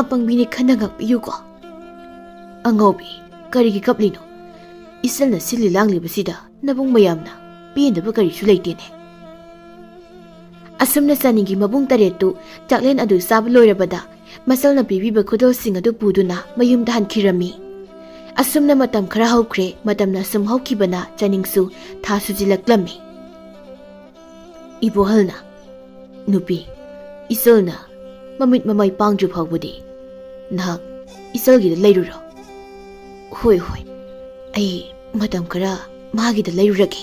ꯑꯄꯪꯕꯤꯅꯤ ꯈꯟꯅ ꯉꯥꯛꯄꯤꯌꯨꯀꯣ꯫" "ꯑꯉꯥꯎꯕꯤ, ꯀꯔꯤꯒꯤ ꯀꯞꯂꯤꯅꯣ? ꯏꯆꯜꯅ ꯁꯤꯜꯂꯤ ꯂꯥꯡꯂꯤꯕꯁꯤꯗ ꯅꯕꯨꯡ ꯃꯌꯥꯝꯅ ꯄꯦꯟꯗꯕ ꯀꯔꯤꯁꯨ ꯂꯩꯇꯦꯅꯦ꯫" ꯑꯁꯨꯝꯅ ꯆꯥꯅꯤꯡꯒꯤ ꯃꯕꯨꯡ ꯇꯔꯦꯠꯇꯨ ꯆꯥꯛꯂꯦꯟ ꯑꯗꯨ ꯆꯥꯕ ꯂꯣꯏꯔꯕꯗ ꯃꯆꯜꯅ ꯄꯤꯕꯤꯕ ꯈꯨꯗꯣꯜꯁꯤꯡ ꯑꯗꯨ ꯄꯨꯗꯨꯅ ꯃꯌꯨꯝꯗ ꯍꯟꯈꯤꯔꯝꯃꯤ꯫ ꯑꯁꯨꯝꯅ ꯃꯇꯝ ꯈꯔ ꯍꯧꯈ꯭ꯔꯦ꯫ ꯃꯇꯝꯅ ꯁꯨꯝ ꯍꯧꯈꯤꯕꯅ ꯆꯥꯅꯤꯡꯁꯨ ꯊꯥ ꯁꯨꯖꯤꯜꯂꯛꯂꯝꯃꯤ꯫ ꯏꯕꯣꯍꯜꯅ, "ꯅꯨꯄꯤ, ꯏꯆꯜꯅ ꯃꯃꯤꯠ ꯃꯃꯥꯏ ꯄꯥꯡꯗ꯭ꯔꯤ ꯐꯥꯎꯕꯗꯤ ꯅꯍꯥꯛ ꯏꯆꯜꯒꯤꯗ ꯂꯩꯔꯨꯔꯣ꯫" "ꯍꯣꯏ, ꯍꯣꯏ, ꯑꯩ ꯃꯇꯝ ꯈꯔ ꯃꯥꯒꯤꯗ ꯂꯩꯔꯨꯔꯒꯦ꯫"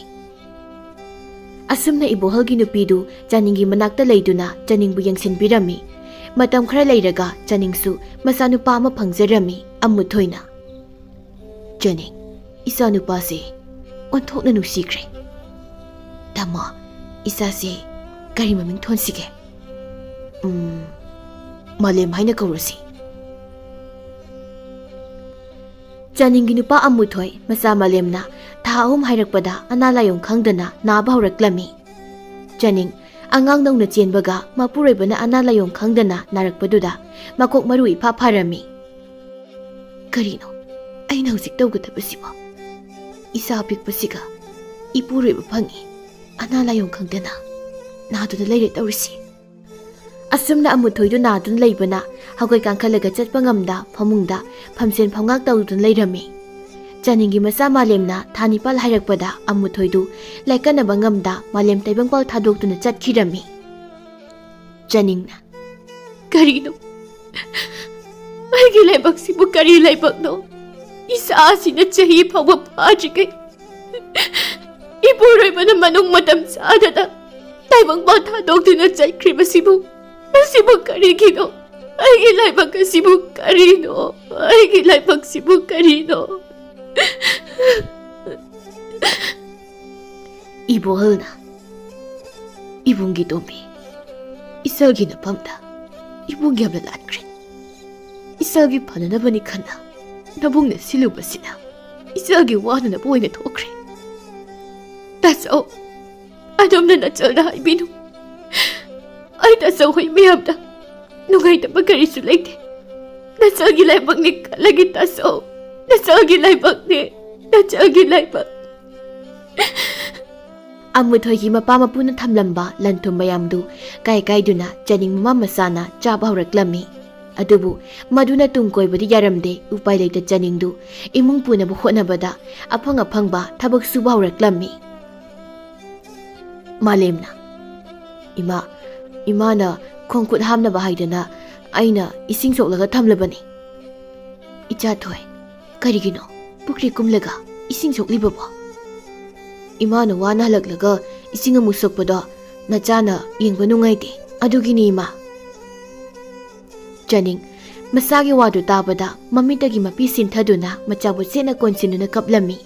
ꯑꯁꯨꯝꯅ ꯏꯕꯣꯍꯜꯒꯤ ꯅꯨꯄꯤꯗꯨ ꯆꯥꯅꯤꯡꯒꯤ ꯃꯅꯥꯛꯇ ꯂꯩꯗꯨꯅ ꯆꯥꯅꯤꯡꯕꯨ ꯌꯦꯡꯁꯤꯟꯕꯤꯔꯝꯃꯤ꯫ ꯃꯇꯝ ꯈꯔ ꯂꯩꯔꯒ ꯆꯥꯅꯤꯡꯁꯨ ꯃꯆꯥꯅꯨꯄꯥ ꯑꯃ ꯐꯪꯖꯔꯝꯃꯤ꯫ ꯑꯃꯨꯊꯣꯏꯅ, "ꯆꯥꯅꯤꯡ, ꯏꯆꯥꯅꯨꯄꯥꯁꯦ ꯑꯣꯟꯊꯣꯛꯅ ꯅꯨꯡꯁꯤꯈ꯭ꯔꯦ꯫ ꯇꯥꯃꯣ, ꯏꯆꯥꯁꯦ ꯀꯔꯤ ꯃꯃꯤꯡ ꯊꯣꯟꯁꯤꯒꯦ?" "ꯎꯝ, ꯃꯥꯂꯦꯝ ꯍꯥꯏꯅ ꯀꯧꯔꯁꯤ꯫" ꯆꯥꯅꯤꯡꯒꯤ ꯅꯨꯄꯥ ꯑꯃꯨꯊꯣꯏ ꯃꯆꯥ ꯃꯥꯂꯦꯝꯅ ꯊꯥ ꯑꯍꯨꯝ ꯍꯥꯏꯔꯛꯄꯗ ꯑꯅꯥ ꯂꯥꯏꯌꯣꯡ ꯈꯪꯗꯅ ꯅꯥꯕ ꯍꯧꯔꯛꯂꯝꯃꯤ꯫ ꯆꯥꯅꯤꯡ ꯑꯉꯥꯡꯗꯧꯅ ꯆꯦꯟꯕꯒ ꯃꯄꯨꯔꯣꯏꯕꯅ ꯑꯅꯥ ꯂꯥꯏꯌꯣꯡ ꯈꯪꯗꯅ ꯅꯥꯔꯛꯄꯗꯨꯗ ꯃꯀꯣꯛ ꯃꯔꯨ ꯏꯐꯥ ꯐꯥꯔꯝꯃꯤ꯫ "ꯀꯔꯤꯅꯣ ꯑꯩꯅ ꯍꯧꯖꯤꯛ ꯇꯧꯒꯗꯕꯁꯤꯕꯣ? ꯏꯆꯥ ꯑꯄꯤꯛꯄꯁꯤꯒ ꯏꯄꯨꯔꯣꯏꯕ ꯐꯪꯉꯤ, ꯑꯅꯥ ꯂꯥꯏꯌꯣꯡ ꯈꯪꯗꯅ ꯅꯥꯗꯨꯅ ꯂꯩꯔꯦ ꯇꯧꯔꯤꯁꯤ꯫" ꯑꯁꯨꯝꯅ ꯑꯃꯨꯊꯣꯏꯗꯨ ꯅꯥꯗꯨꯅ ꯂꯩꯕꯅ ꯍꯧꯒꯠ ꯀꯥꯡꯈꯠꯂꯒ ꯆꯠꯄ ꯉꯝꯗ ꯐꯃꯨꯡꯗ ꯐꯝꯁꯦꯟ ꯐꯝꯉꯥꯛ ꯇꯧꯗꯨꯅ ꯂꯩꯔꯝꯃꯤ꯫ ꯆꯥꯅꯤꯡꯒꯤ ꯃꯆꯥ ꯃꯥꯂꯦꯝꯅ ꯊꯥ ꯅꯤꯄꯥꯜ ꯍꯥꯏꯔꯛꯄꯗ ꯑꯃꯨꯊꯣꯏꯗꯨ ꯂꯥꯏꯀꯠꯅꯕ ꯉꯝꯗ ꯃꯥꯂꯦꯝ ꯇꯥꯏꯕꯪꯄꯥꯜ ꯊꯥꯗꯣꯛꯇꯨꯅ ꯆꯠꯈꯤꯔꯝꯃꯤ꯫ ꯆꯥꯅꯤꯡꯅ, "ꯀꯔꯤꯅꯣ? ꯑꯩꯒꯤ ꯂꯥꯏꯕꯛꯁꯤꯕꯨ ꯀꯔꯤ ꯂꯥꯏꯕꯛꯅꯣ? ꯏꯆꯥꯁꯤꯅ ꯆꯍꯤ ꯐꯥꯎꯕ ꯐꯥꯗ꯭ꯔꯤꯉꯩ ꯏꯄꯨꯔꯣꯏꯕꯅ ꯃꯅꯨꯡ ꯃꯇꯝ ꯆꯥꯗꯅ ꯇꯥꯏꯕꯪꯄꯥꯟ ꯊꯥꯗꯣꯛꯇꯨꯅ ꯆꯠꯈ꯭ꯔꯤꯕꯁꯤꯕꯨ, ꯃꯁꯤꯕꯨ ꯀꯔꯤꯒꯤꯅꯣ? ꯑꯩꯒꯤ ꯂꯥꯏꯕꯛ ꯑꯁꯤꯕꯨ ꯀꯔꯤꯅꯣ? ꯑꯩꯒꯤ ꯂꯥꯏꯕꯛꯁꯤꯕꯨ ꯀꯔꯤꯅꯣ? ꯏꯕꯣꯍꯜꯅ ꯏꯕꯨꯡꯒꯤ ꯇꯣꯝꯕꯤ, ꯏꯆꯜꯒꯤ ꯅꯐꯝꯗ ꯏꯕꯨꯡ ꯌꯥꯝꯅ ꯂꯥꯟꯈ꯭ꯔꯦ꯫ ꯏꯆꯜꯒꯤ ꯐꯅꯅꯕꯅꯤ ꯈꯟꯅ ꯅꯕꯨꯡꯅ ꯁꯤꯜꯂꯨꯕꯁꯤꯅ ꯏꯆꯜꯒꯤ ꯋꯥꯅꯅꯕ ꯑꯣꯏꯅ ꯊꯣꯛꯈ꯭ꯔꯦ꯫ ꯇꯥꯆꯧ, ꯑꯗꯣꯝꯅ ꯅꯆꯜꯗ ꯍꯥꯏꯕꯤꯅꯨ꯫ ꯑꯩ ꯇꯥꯆꯧ ꯍꯣꯏ ꯃꯌꯥꯝꯗ ꯅꯨꯡꯉꯥꯏꯇꯕ ꯀꯔꯤꯁꯨ ꯂꯩꯇꯦ꯫ ꯅꯆꯜꯒꯤ ꯂꯥꯏꯕꯛꯅꯤ ꯈꯜꯂꯒꯦ ꯇꯥꯆꯧ, ꯅꯆꯜꯒꯤ ꯂꯥꯏꯕꯛꯅꯦ, ꯅꯆꯜꯒꯤ ꯂꯥꯏꯕꯛ꯫ ꯑꯃꯨꯊꯣꯏꯒꯤ ꯃꯄꯥ ꯃꯄꯨꯅ ꯊꯝꯂꯝꯕ ꯂꯟ ꯊꯨꯝ ꯃꯌꯥꯝꯗꯨ ꯀꯥꯏ ꯀꯥꯏꯗꯨꯅ ꯆꯥꯅꯤꯡ ꯃꯃꯥ ꯃꯆꯥꯅ ꯆꯥꯕ ꯍꯧꯔꯛꯂꯝꯃꯤ꯫ ꯑꯗꯨꯕꯨ ꯃꯗꯨꯅ ꯇꯨꯡ ꯀꯣꯏꯕꯗꯤ ꯌꯥꯔꯝꯗꯦ꯫ ꯎꯄꯥꯏ ꯂꯩꯇ ꯆꯥꯅꯤꯡꯗꯨ ꯏꯃꯨꯡ ꯄꯨꯅꯕ ꯍꯣꯠꯅꯕꯗ ꯑꯐꯪ ꯑꯐꯪꯕ ꯊꯕꯛ ꯁꯨꯕ ꯍꯧꯔꯛꯂꯝꯃꯤ꯫ ꯃꯥꯂꯦꯝꯅ, "ꯏꯃꯥ, ꯏꯃꯥꯅ ꯈꯣꯡ ꯈꯨꯠ ꯍꯥꯝꯅꯕ ꯍꯥꯏꯗꯅ ꯑꯩꯅ ꯏꯁꯤꯡ ꯁꯣꯛꯂꯒ ꯊꯝꯂꯕꯅꯤ꯫" "ꯏꯆꯥ ꯊꯣꯏ, ꯀꯔꯤꯒꯤꯅꯣ ꯄꯨꯈ꯭ꯔꯤ ꯀꯨꯝꯂꯒ ꯏꯁꯤꯡ ꯁꯣꯛꯂꯤꯕꯕꯣ?" "ꯏꯃꯥꯅ ꯋꯥꯅ ꯍꯜꯂꯛꯂꯒ ꯏꯁꯤꯡ ꯑꯃꯨꯛ ꯁꯣꯛꯄꯗꯣ ꯅꯆꯥꯅ ꯌꯦꯡꯕ ꯅꯨꯡꯉꯥꯏꯇꯦ, ꯑꯗꯨꯒꯤꯅꯤ ꯏꯃꯥ꯫" ꯆꯥꯅꯤꯡ ꯃꯆꯥꯒꯤ ꯋꯥꯗꯨ ꯇꯥꯕꯗ ꯃꯃꯤꯠꯇꯒꯤ ꯃꯄꯤ ꯁꯤꯟꯊꯗꯨꯅ ꯃꯆꯥꯕꯨ ꯆꯦꯠꯅ ꯀꯣꯟꯁꯤꯟꯗꯨꯅ ꯀꯞꯂꯝꯃꯤ꯫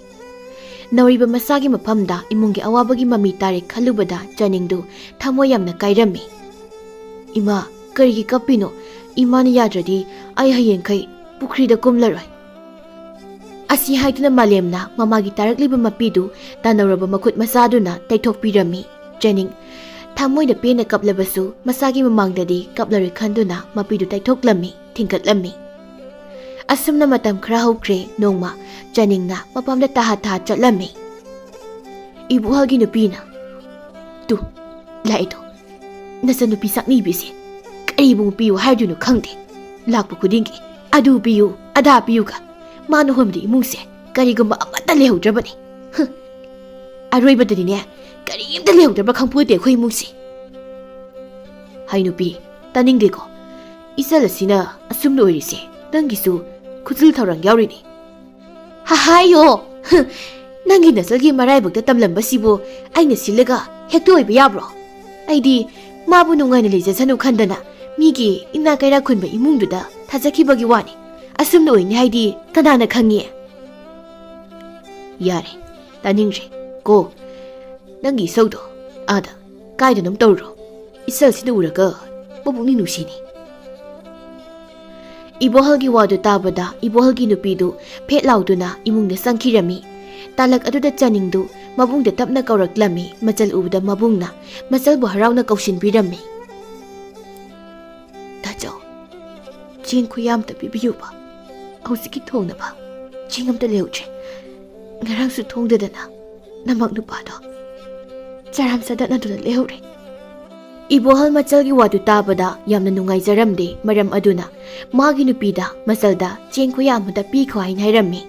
ꯅꯧꯔꯤꯕ ꯃꯆꯥꯒꯤ ꯃꯐꯝꯗ ꯏꯃꯨꯡꯒꯤ ꯑꯋꯥꯕꯒꯤ ꯃꯃꯤ ꯇꯥꯔꯦ ꯈꯜꯂꯨꯕꯗ ꯆꯥꯅꯤꯡꯗꯨ ꯊꯃꯣꯏ ꯌꯥꯝꯅ ꯀꯥꯏꯔꯝꯃꯤ꯫ "ꯏꯃꯥ, ꯀꯔꯤꯒꯤ ꯀꯞꯄꯤꯅꯣ? ꯏꯃꯥꯅ ꯌꯥꯗ꯭ꯔꯗꯤ ꯑꯩ ꯍꯌꯦꯡꯈꯩ ꯄꯨꯈ꯭ꯔꯤꯗ ꯀꯨꯝꯂꯔꯣꯏ꯫" ꯑꯁꯤ ꯍꯥꯏꯗꯨꯅ ꯃꯥꯂꯦꯝꯅ ꯃꯃꯥꯒꯤ ꯇꯥꯔꯛꯂꯤꯕ ꯃꯄꯤꯗꯨ ꯇꯥꯟꯅꯧꯔꯕ ꯃꯈꯨꯠ ꯃꯆꯥꯗꯨꯅ ꯇꯩꯊꯣꯛꯄꯤꯔꯝꯃꯤ꯫ ꯆꯥꯅꯤꯡ ꯊꯃꯣꯏꯗ ꯄꯦꯟꯅ ꯀꯞꯂꯕꯁꯨ ꯃꯆꯥꯒꯤ ꯃꯃꯥꯡꯗꯗꯤ ꯀꯞꯂꯔꯣꯏ ꯈꯟꯗꯨꯅ ꯃꯄꯤꯗꯨ ꯇꯩꯊꯣꯛꯂꯝꯃꯤ, ꯊꯤꯡꯒꯠꯂꯝꯃꯤ꯫ ꯑꯁꯨꯝꯅ ꯃꯇꯝ ꯈꯔ ꯍꯧꯈ꯭ꯔꯦ꯫ ꯅꯣꯡꯃ ꯆꯥꯅꯤꯡꯅ ꯃꯄꯥꯝꯗ ꯇꯍꯥ ꯇꯍꯥ ꯆꯠꯂꯝꯃꯤ꯫ ꯏꯕꯣꯍꯜꯒꯤ ꯅꯨꯄꯤꯅ, "ꯇꯨ, ꯂꯥꯛꯑꯦꯗꯣ, ꯅꯆꯟꯅꯨꯄꯤ ꯆꯥꯛꯅꯤꯕꯤꯁꯦ ꯀꯔꯤꯕꯨ ꯄꯤꯌꯨ ꯍꯥꯏꯗꯣꯏꯅꯣ ꯈꯪꯗꯦ꯫ ꯂꯥꯛꯄ ꯈꯨꯗꯤꯡꯒꯤ ꯑꯗꯨ ꯄꯤꯌꯨ, ꯑꯗꯥ ꯄꯤꯌꯨꯒ ꯃꯥꯅ ꯍꯣꯟꯕꯗ ꯏꯃꯨꯡꯁꯦ ꯀꯔꯤꯒꯨꯝꯕ ꯑꯃꯠꯇ ꯂꯩꯍꯧꯗ꯭ꯔꯕꯅꯤ꯫ ꯍꯨꯝ꯫ ꯑꯔꯣꯏꯕꯗꯅꯤꯅꯦ, ꯀꯔꯤꯝꯇ ꯂꯩꯍꯧꯗ꯭ꯔꯕ ꯈꯪꯄꯣꯠꯇꯦ ꯑꯩꯈꯣꯏ ꯏꯃꯨꯡꯁꯦ꯫" "ꯍꯥꯏ ꯅꯨꯄꯤ, ꯇꯥꯅꯤꯡꯗꯦꯀꯣ꯫ ꯏꯆꯜ ꯑꯁꯤꯅ ꯑꯁꯨꯝꯅ ꯑꯣꯏꯔꯤꯁꯦ ꯅꯪꯒꯤꯁꯨ ꯈꯨꯖꯤꯜ ꯊꯧꯔꯥꯡ ꯌꯥꯎꯔꯤꯅꯤ꯫" "ꯍꯥ, ꯍꯥꯏꯌꯣ꯫ ꯍꯨꯝ, ꯅꯪꯒꯤ ꯅꯆꯜꯒꯤ ꯃꯔꯥꯏꯕꯛꯇ ꯇꯝꯂꯝꯕꯁꯤꯕꯨ ꯑꯩꯅ ꯁꯤꯜꯂꯒ ꯍꯦꯛꯇ ꯑꯣꯏꯕ ꯌꯥꯕ꯭ꯔꯣ? ꯑꯩꯗꯤ ꯃꯥꯕꯨ ꯅꯨꯡꯉꯥꯏꯅ ꯂꯩꯖꯁꯅꯨ ꯈꯟꯗꯅ ꯃꯤꯒꯤ ꯏꯅꯥ ꯀꯩꯔꯥꯛ ꯈꯨꯟꯕ ꯏꯃꯨꯡꯗꯨꯗ ꯊꯥꯖꯈꯤꯕꯒꯤ ꯋꯥꯅꯤ꯫ ꯑꯁꯨꯝꯅ ꯑꯣꯏꯅꯤ ꯍꯥꯏꯗꯤ ꯀꯅꯥꯅ ꯈꯪꯉꯤ? ꯌꯥꯔꯦ, ꯇꯥꯅꯤꯡꯗ꯭ꯔꯦ꯫ ꯀꯣ, ꯅꯪꯒꯤ ꯏꯁꯧꯗꯣ ꯑꯥꯗ ꯀꯥꯏꯗꯅꯣꯝ ꯇꯧꯔꯨꯔꯣ꯫ ꯏꯆꯜꯁꯤꯅ ꯎꯔꯒ ꯃꯄꯨꯛꯅꯤꯡ ꯅꯨꯡꯁꯤꯅꯤ꯫ ꯏꯕꯣꯍꯜꯒꯤ ꯋꯥꯗꯨ ꯇꯥꯕꯗ ꯏꯕꯣꯍꯜꯒꯤ ꯅꯨꯄꯤꯗꯨ ꯐꯦꯠ ꯂꯥꯎꯗꯨꯅ ꯏꯃꯨꯡꯗ ꯆꯪꯈꯤꯔꯝꯃꯤ꯫ ꯇꯥꯂꯛ ꯑꯗꯨꯗ ꯆꯥꯅꯤꯡꯗꯨ ꯃꯕꯨꯡꯗ ꯇꯞꯅ ꯀꯧꯔꯛꯂꯝꯃꯤ꯫ ꯃꯆꯜ ꯎꯕꯗ ꯃꯕꯨꯡꯅ ꯃꯆꯜꯕꯨ ꯍꯔꯥꯎꯅ ꯀꯧꯁꯤꯟꯕꯤꯔꯝꯃꯤ꯫ "ꯇꯥꯆꯧ, ꯆꯦꯡ ꯈꯨꯌꯥꯝꯇ ꯄꯤꯕꯤꯌꯨꯕ꯫ ꯍꯧꯖꯤꯛꯀꯤ ꯊꯣꯡꯅꯕ ꯆꯦꯡ ꯑꯝꯇ ꯂꯩꯍꯧꯗ꯭ꯔꯦ꯫ ꯉꯔꯥꯡꯁꯨ ꯊꯣꯡꯗꯗꯅ ꯅꯃꯛ ꯅꯨꯄꯥꯗꯣ ꯆꯔꯥꯝ ꯆꯗꯠꯅꯗꯨꯅ ꯂꯩꯍꯧꯔꯦ꯫" ꯏꯕꯣꯍꯜ ꯃꯆꯜꯒꯤ ꯋꯥꯗꯨ ꯇꯥꯕꯗ ꯌꯥꯝꯅ ꯅꯨꯡꯉꯥꯏꯖꯔꯝꯗꯦ꯫ ꯃꯔꯝ ꯑꯗꯨꯅ ꯃꯥꯒꯤ ꯅꯨꯄꯤꯗ ꯃꯆꯜꯗ ꯆꯦꯡ ꯈꯨꯌꯥ ꯑꯃꯗ ꯄꯤꯈꯣ ꯍꯥꯏꯅ ꯍꯥꯏꯔꯝꯃꯤ꯫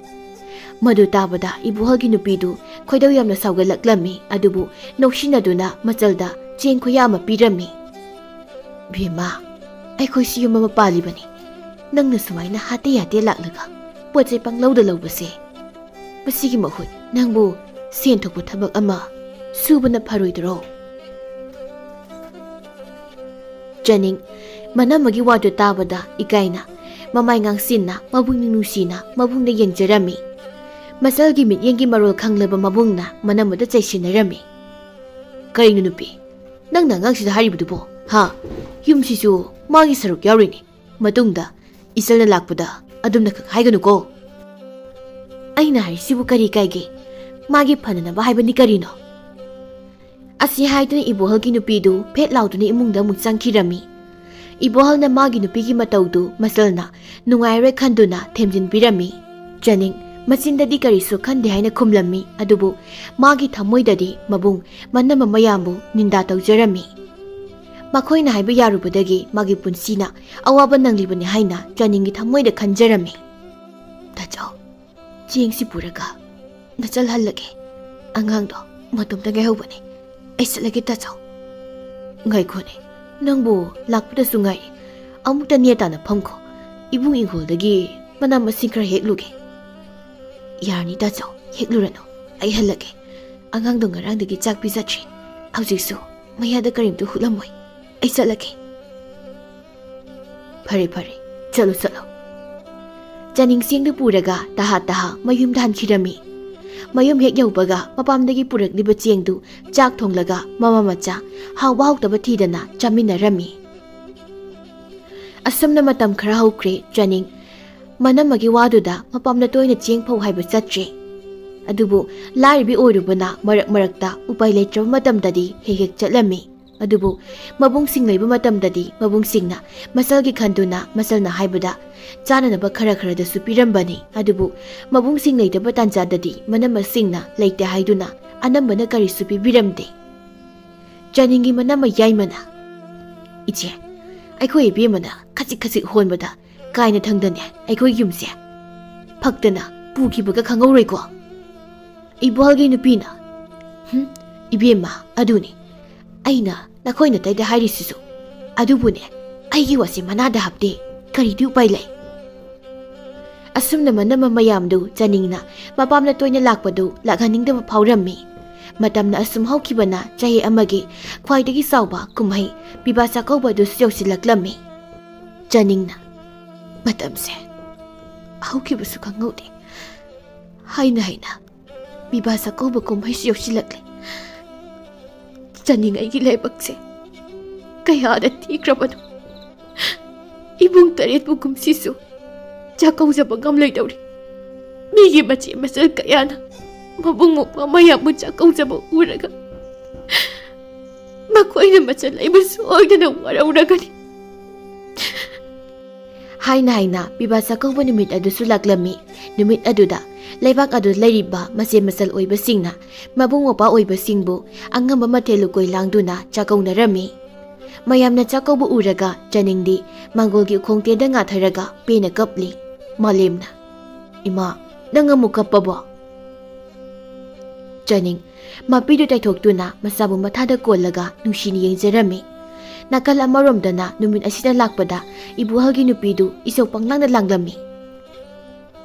ꯃꯗꯨ ꯇꯥꯕꯗ ꯏꯕꯣꯍꯜꯒꯤ ꯅꯨꯄꯤꯗꯨ ꯈꯣꯏꯗꯧ ꯌꯥꯝꯅ ꯁꯥꯎꯒꯠꯂꯛꯂꯝꯃꯤ꯫ ꯑꯗꯨꯕꯨ ꯅꯣꯛꯁꯤꯟꯅꯗꯨꯅ ꯃꯆꯜꯗ ꯆꯦꯡ ꯈꯨꯌꯥ ꯑꯃ ꯄꯤꯔꯝꯃꯤ꯫ "ꯕꯦꯝꯃ, ꯑꯩꯈꯣꯏꯁꯤ ꯌꯨꯝ ꯑꯃ ꯄꯥꯜꯂꯤꯕꯅꯤ꯫ ꯅꯪꯅ ꯁꯨꯃꯥꯏꯅ ꯍꯥꯇꯦ ꯍꯥꯇꯦ ꯂꯥꯛꯂꯒ ꯄꯣꯠ ꯆꯩ ꯄꯪꯂꯧꯗ ꯂꯧꯕꯁꯦ, ꯃꯁꯤꯒꯤ ꯃꯍꯨꯠ ꯅꯪꯕꯨ ꯁꯦꯟ ꯊꯣꯛꯄ ꯊꯕꯛ ꯑꯃ ꯁꯨꯕꯅ ꯐꯔꯣꯏꯗ꯭ꯔꯣ?" ꯆꯅꯤꯡ ꯃꯅꯝꯃꯒꯤ ꯋꯥꯗꯨ ꯇꯥꯕꯗ ꯏꯀꯥꯏꯅ ꯃꯃꯥꯏ ꯉꯥꯡꯁꯤꯟꯅ ꯃꯕꯨꯛꯅꯤꯡ ꯅꯨꯡꯁꯤꯅ ꯃꯕꯨꯡꯗ ꯌꯦꯡꯖꯔꯝꯃꯤ꯫ ꯃꯆꯜꯒꯤ ꯃꯤꯠꯌꯦꯡꯒꯤ ꯃꯔꯣꯜ ꯈꯪꯂꯕ ꯃꯕꯨꯡꯅ ꯃꯅꯝꯃꯗ ꯆꯩꯁꯤꯟꯅꯔꯝꯃꯤ꯫ "ꯀꯔꯤꯅꯣ ꯅꯨꯄꯤ, ꯅꯪꯅ ꯑꯉꯥꯡꯁꯤꯗ ꯍꯥꯏꯔꯤꯕꯗꯨꯕꯣ? ꯍꯥ? ꯌꯨꯝꯁꯤꯁꯨ ꯃꯥꯒꯤ ꯁꯔꯨꯛ ꯌꯥꯎꯔꯤꯅꯤ꯫ ꯃꯇꯨꯡꯗ ꯏꯆꯜꯅ ꯂꯥꯛꯄꯗ ꯑꯗꯨꯝꯅ ꯈꯛ ꯍꯥꯏꯒꯅꯨꯀꯣ꯫" "ꯑꯩꯅ ꯍꯥꯏꯔꯤꯁꯤꯕꯨ ꯀꯔꯤ ꯀꯥꯏꯒꯦ? ꯃꯥꯒꯤ ꯐꯅꯅꯕ ꯍꯥꯏꯕꯅꯤ ꯀꯔꯤꯅꯣ?" ꯑꯁꯤ ꯍꯥꯏꯗꯨꯅ ꯏꯕꯣꯍꯜꯒꯤ ꯅꯨꯄꯤꯗꯨ ꯐꯦꯠ ꯂꯥꯎꯗꯨꯅ ꯏꯃꯨꯡꯗ ꯑꯃꯨꯛ ꯆꯪꯈꯤꯔꯝꯃꯤ꯫ ꯏꯕꯣꯍꯜꯅ ꯃꯥꯒꯤ ꯅꯨꯄꯤꯒꯤ ꯃꯇꯧꯗꯨ ꯃꯆꯜꯅ ꯅꯨꯡꯉꯥꯏꯔꯣꯏ ꯈꯟꯗꯨꯅ ꯊꯦꯝꯖꯤꯟꯕꯤꯔꯝꯃꯤ꯫ ꯆꯅꯤꯡ ꯃꯆꯤꯟꯗꯗꯤ ꯀꯔꯤꯁꯨ ꯈꯟꯗꯦ ꯍꯥꯏꯅ ꯈꯨꯝꯂꯝꯃꯤ, ꯑꯗꯨꯕꯨ ꯃꯥꯒꯤ ꯊꯃꯣꯏꯗꯗꯤ ꯃꯕꯨꯡ ꯃꯅꯝꯃ ꯃꯌꯥꯝꯕꯨ ꯅꯤꯟꯗꯥ ꯇꯧꯖꯔꯝꯃꯤ꯫ ꯃꯈꯣꯏꯅ ꯍꯥꯏꯕ ꯌꯥꯔꯨꯕꯗꯒꯤ ꯃꯥꯒꯤ ꯄꯨꯟꯁꯤꯅ ꯑꯋꯥꯕ ꯅꯪꯂꯤꯕꯅꯤ ꯍꯥꯏꯅ ꯆꯅꯤꯡꯒꯤ ꯊꯃꯣꯏꯗ ꯈꯟꯖꯔꯝꯃꯤ꯫ "ꯇꯥꯆꯧ, ꯆꯦꯡꯁꯤ ꯄꯨꯔꯒ ꯅꯆꯜꯍꯜꯂꯒꯦ꯫ ꯑꯉꯥꯡꯗꯣ ꯃꯇꯣꯝꯇ ꯉꯥꯏꯍꯧꯕꯅꯦ꯫ ꯑꯩ ꯆꯠꯂꯒꯦ ꯇꯥꯆꯧ꯫" "ꯉꯥꯏꯈꯣꯅꯦ, ꯅꯪꯕꯨ ꯂꯥꯛꯄꯗꯁꯨ ꯉꯥꯏꯔꯤ꯫ ꯑꯃꯨꯛꯇ ꯅꯦ ꯇꯥꯅ ꯐꯝꯈꯣ꯫ ꯏꯕꯨꯡ ꯏꯪꯈꯣꯜꯗꯒꯤ ꯃꯅꯥ ꯃꯁꯤꯡ ꯈꯔ ꯍꯦꯛꯂꯨꯒꯦ꯫" "ꯌꯥꯔꯅꯤ ꯇꯥꯆꯧ, ꯍꯦꯛꯂꯨꯔꯅꯨ꯫ ꯑꯩ ꯍꯜꯂꯒꯦ꯫ ꯑꯉꯥꯡꯗꯣ ꯉꯔꯥꯡꯗꯒꯤ ꯆꯥꯛ ꯄꯤꯖꯗ꯭ꯔꯤ꯫ ꯍꯧꯖꯤꯛꯁꯨ ꯃꯌꯥꯗ ꯀꯔꯤꯝꯇ ꯍꯨꯠꯂꯝꯃꯣꯏ꯫ ꯑꯩ ꯆꯠꯂꯒꯦ꯫ ꯐꯔꯦ, ꯐꯔꯦ, ꯆꯠꯂꯣ, ꯆꯠꯂꯣ꯫ ꯆꯥꯅꯤꯡ ꯆꯦꯡꯗꯨ ꯄꯨꯔꯒ ꯇꯍꯥ ꯇꯍꯥ ꯃꯌꯨꯝꯗ ꯍꯟꯈꯤꯔꯝꯃꯤ꯫ ꯃꯌꯨꯝ ꯍꯦꯛ ꯌꯧꯕꯒ ꯃꯄꯥꯝꯗꯒꯤ ꯄꯨꯔꯛꯂꯤꯕ ꯆꯦꯡꯗꯨ ꯆꯥꯛ ꯊꯣꯡꯂꯒ ꯃꯃꯥ ꯃꯆꯥ ꯍꯥꯎꯕ ꯍꯥꯎꯇꯕ ꯊꯤꯗꯅ ꯆꯥꯃꯤꯟꯅꯔꯝꯃꯤ꯫ ꯑꯁꯨꯝꯅ ꯃꯇꯝ ꯈꯔ ꯍꯧꯈ꯭ꯔꯦ꯫ ꯆꯥꯅꯤꯡ ꯃꯅꯝꯃꯒꯤ ꯋꯥꯗꯨꯗ ꯃꯄꯥꯝꯗ ꯇꯣꯏꯅ ꯆꯦꯡ ꯐꯧ ꯍꯥꯏꯕ ꯆꯠꯇ꯭ꯔꯦ꯫ ꯑꯗꯨꯕꯨ ꯂꯥꯏꯔꯕꯤ ꯑꯣꯏꯔꯨꯕꯅ ꯃꯔꯛ ꯃꯔꯛꯇ ꯎꯄꯥꯏ ꯂꯩꯇ꯭ꯔꯕ ꯃꯇꯝꯗꯗꯤ ꯍꯦꯛ ꯍꯦꯛ ꯆꯠꯂꯝꯃꯤ꯫ ꯑꯗꯨꯕꯨ ꯃꯕꯨꯡꯁꯤꯡ ꯂꯩꯕ ꯃꯇꯝꯗꯗꯤ ꯃꯕꯨꯡꯁꯤꯡꯅ ꯃꯆꯜꯒꯤ ꯈꯟꯗꯨꯅ ꯃꯆꯜꯅ ꯍꯥꯏꯕꯗ ꯆꯥꯅꯅꯕ ꯈꯔ ꯈꯔꯗꯁꯨ ꯄꯤꯔꯝꯕꯅꯤ꯫ ꯑꯗꯨꯕꯨ ꯃꯕꯨꯡꯁꯤꯡ ꯂꯩꯇꯕ ꯇꯥꯟꯖꯥꯗꯗꯤ ꯃꯅꯝꯃꯁꯤꯡꯅ ꯂꯩꯇꯦ ꯍꯥꯏꯗꯨꯅ ꯑꯅꯝꯕꯅ ꯀꯔꯤꯁꯨ ꯄꯤꯕꯤꯔꯝꯗꯦ꯫ ꯆꯥꯅꯤꯡꯒꯤ ꯃꯅꯝꯃ ꯌꯥꯏꯃꯅ, "ꯏꯆꯦ, ꯑꯩꯈꯣꯏ ꯏꯕꯦꯝꯃꯅ ꯈꯖꯤꯛ ꯈꯖꯤꯛ ꯍꯣꯟꯕꯗ ꯀꯥꯏꯅ ꯊꯪꯗꯅꯦ ꯑꯩꯈꯣꯏ ꯌꯨꯝꯁꯦ ꯐꯛꯇꯅ ꯄꯨꯈꯤꯕꯒ ꯈꯪꯍꯧꯔꯣꯏꯀꯣ?" ꯏꯕꯣꯜꯒꯤ ꯅꯨꯄꯤꯅ, "ꯍꯨꯝ, ꯏꯕꯦꯝꯃ, ꯑꯗꯨꯅꯤ ꯑꯩꯅ ꯅꯈꯣꯏ ꯅꯇꯩꯗ ꯍꯥꯏꯔꯤꯁꯤꯁꯨ꯫ ꯑꯗꯨꯕꯨꯅꯦ, ꯑꯩꯒꯤ ꯋꯥꯁꯦ ꯃꯅꯥꯗ ꯍꯥꯞꯇꯦ꯫ ꯀꯔꯤꯗꯤ ꯎꯄꯥꯏ ꯂꯩ?" ꯑꯁꯨꯝꯅ ꯃꯅꯝꯃ ꯃꯌꯥꯝꯗꯨ ꯆꯥꯅꯤꯡꯅ ꯃꯄꯥꯝꯅ ꯇꯣꯏꯅ ꯂꯥꯛꯄꯗꯨ ꯂꯥꯛꯍꯟꯅꯤꯡꯗꯕ ꯐꯥꯎꯔꯝꯃꯤ꯫ ꯃꯇꯝꯅ ꯑꯁꯨꯝ ꯍꯧꯈꯤꯕꯅ ꯆꯍꯤ ꯑꯃꯒꯤ ꯈ꯭ꯋꯥꯏꯗꯒꯤ ꯆꯥꯎꯕ ꯀꯨꯝꯍꯩ ꯄꯤꯕꯥ ꯆꯥꯛꯀꯧꯕ ꯑꯗꯨꯁꯨ ꯌꯧꯁꯤꯜꯂꯛꯂꯝꯃꯤ꯫ ꯆꯥꯅꯤꯡꯅ, "ꯃꯇꯝꯁꯦ ꯍꯧꯈꯤꯕꯁꯨ ꯈꯪꯍꯧꯗꯦ꯫ ꯍꯥꯏꯅ ꯍꯥꯏꯅ ꯄꯤꯕꯥ ꯆꯥꯛꯀꯧꯕ ꯀꯨꯝꯍꯩꯁꯨ ꯌꯧꯁꯤꯜꯂꯛꯂꯦ꯫ ꯆꯥꯅꯤꯡ ꯑꯩꯒꯤ ꯂꯥꯏꯕꯛꯁꯦ ꯀꯌꯥꯗ ꯊꯤꯈ꯭ꯔꯕꯅꯣ꯫ ꯏꯕꯨꯡ ꯇꯔꯦꯠꯄꯨ ꯀꯨꯝꯁꯤꯁꯨ ꯆꯥꯛꯀꯧꯖꯕ ꯉꯝꯂꯣꯏꯗꯧꯔꯤ꯫ ꯃꯤꯒꯤ ꯃꯆꯦ ꯃꯆꯜ ꯀꯌꯥꯅ ꯃꯕꯨꯡ ꯃꯧꯄ꯭ꯋꯥ ꯃꯌꯥꯝꯕꯨ ꯆꯥꯛꯀꯧꯖꯕ ꯎꯔꯒ ꯃꯈꯣꯏꯅ ꯃꯆꯜ ꯂꯩꯕ ꯁꯣꯏꯗꯅ ꯋꯥꯔꯧꯔꯒꯅꯤ꯫" ꯍꯥꯏꯅ ꯍꯥꯏꯅ ꯄꯤꯕꯥ ꯆꯥꯛꯀꯧꯕ ꯅꯨꯃꯤꯠ ꯑꯗꯨꯁꯨ ꯂꯥꯛꯂꯝꯃꯤ꯫ ꯅꯨꯃꯤꯠ ꯑꯗꯨꯗ ꯂꯩꯕꯥꯛ ꯑꯗꯨꯗ ꯂꯩꯔꯤꯕ ꯃꯆꯦ ꯃꯆꯜ ꯑꯣꯏꯕꯁꯤꯡꯅ ꯃꯕꯨꯡ ꯃꯧꯄ꯭ꯋꯥ ꯑꯣꯏꯕꯁꯤꯡꯕꯨ ꯑꯉꯝꯕ ꯃꯊꯦꯜ ꯂꯨꯀꯣꯏ ꯂꯥꯡꯗꯨꯅ ꯆꯥꯛꯀꯧꯅꯔꯝꯃꯤ꯫ ꯃꯌꯥꯝꯅ ꯆꯥꯛꯀꯧꯕ ꯎꯔꯒ ꯆꯥꯅꯤꯡꯗꯤ ꯃꯥꯡꯒꯣꯜꯒꯤ ꯎꯈꯣꯡ ꯇꯦꯟꯗ ꯉꯥꯊꯔꯒ ꯄꯦꯟꯅ ꯀꯞꯂꯤ꯫ ꯃꯥꯂꯦꯝꯅ, "ꯏꯃꯥ, ꯅꯪ ꯑꯃꯨꯛ ꯀꯞꯄꯕꯣ?" ꯆꯥꯅꯤꯡ ꯃꯄꯤꯗꯨ ꯇꯩꯊꯣꯛꯇꯨꯅ ꯃꯆꯥꯕꯨ ꯃꯊꯥꯗ ꯀꯣꯜꯂꯒ ꯅꯨꯡꯁꯤꯅ ꯌꯦꯡꯖꯔꯝꯃꯤ꯫ ꯅꯥꯀꯜ ꯑꯃꯔꯣꯝꯗꯅ ꯅꯨꯃꯤꯠ ꯑꯁꯤꯗ ꯂꯥꯛꯄꯗ ꯏꯕꯨꯍꯜꯒꯤ ꯅꯨꯄꯤꯗꯨ ꯏꯆꯧ ꯄꯪꯂꯥꯡꯗ ꯂꯥꯡꯂꯝꯃꯤ꯫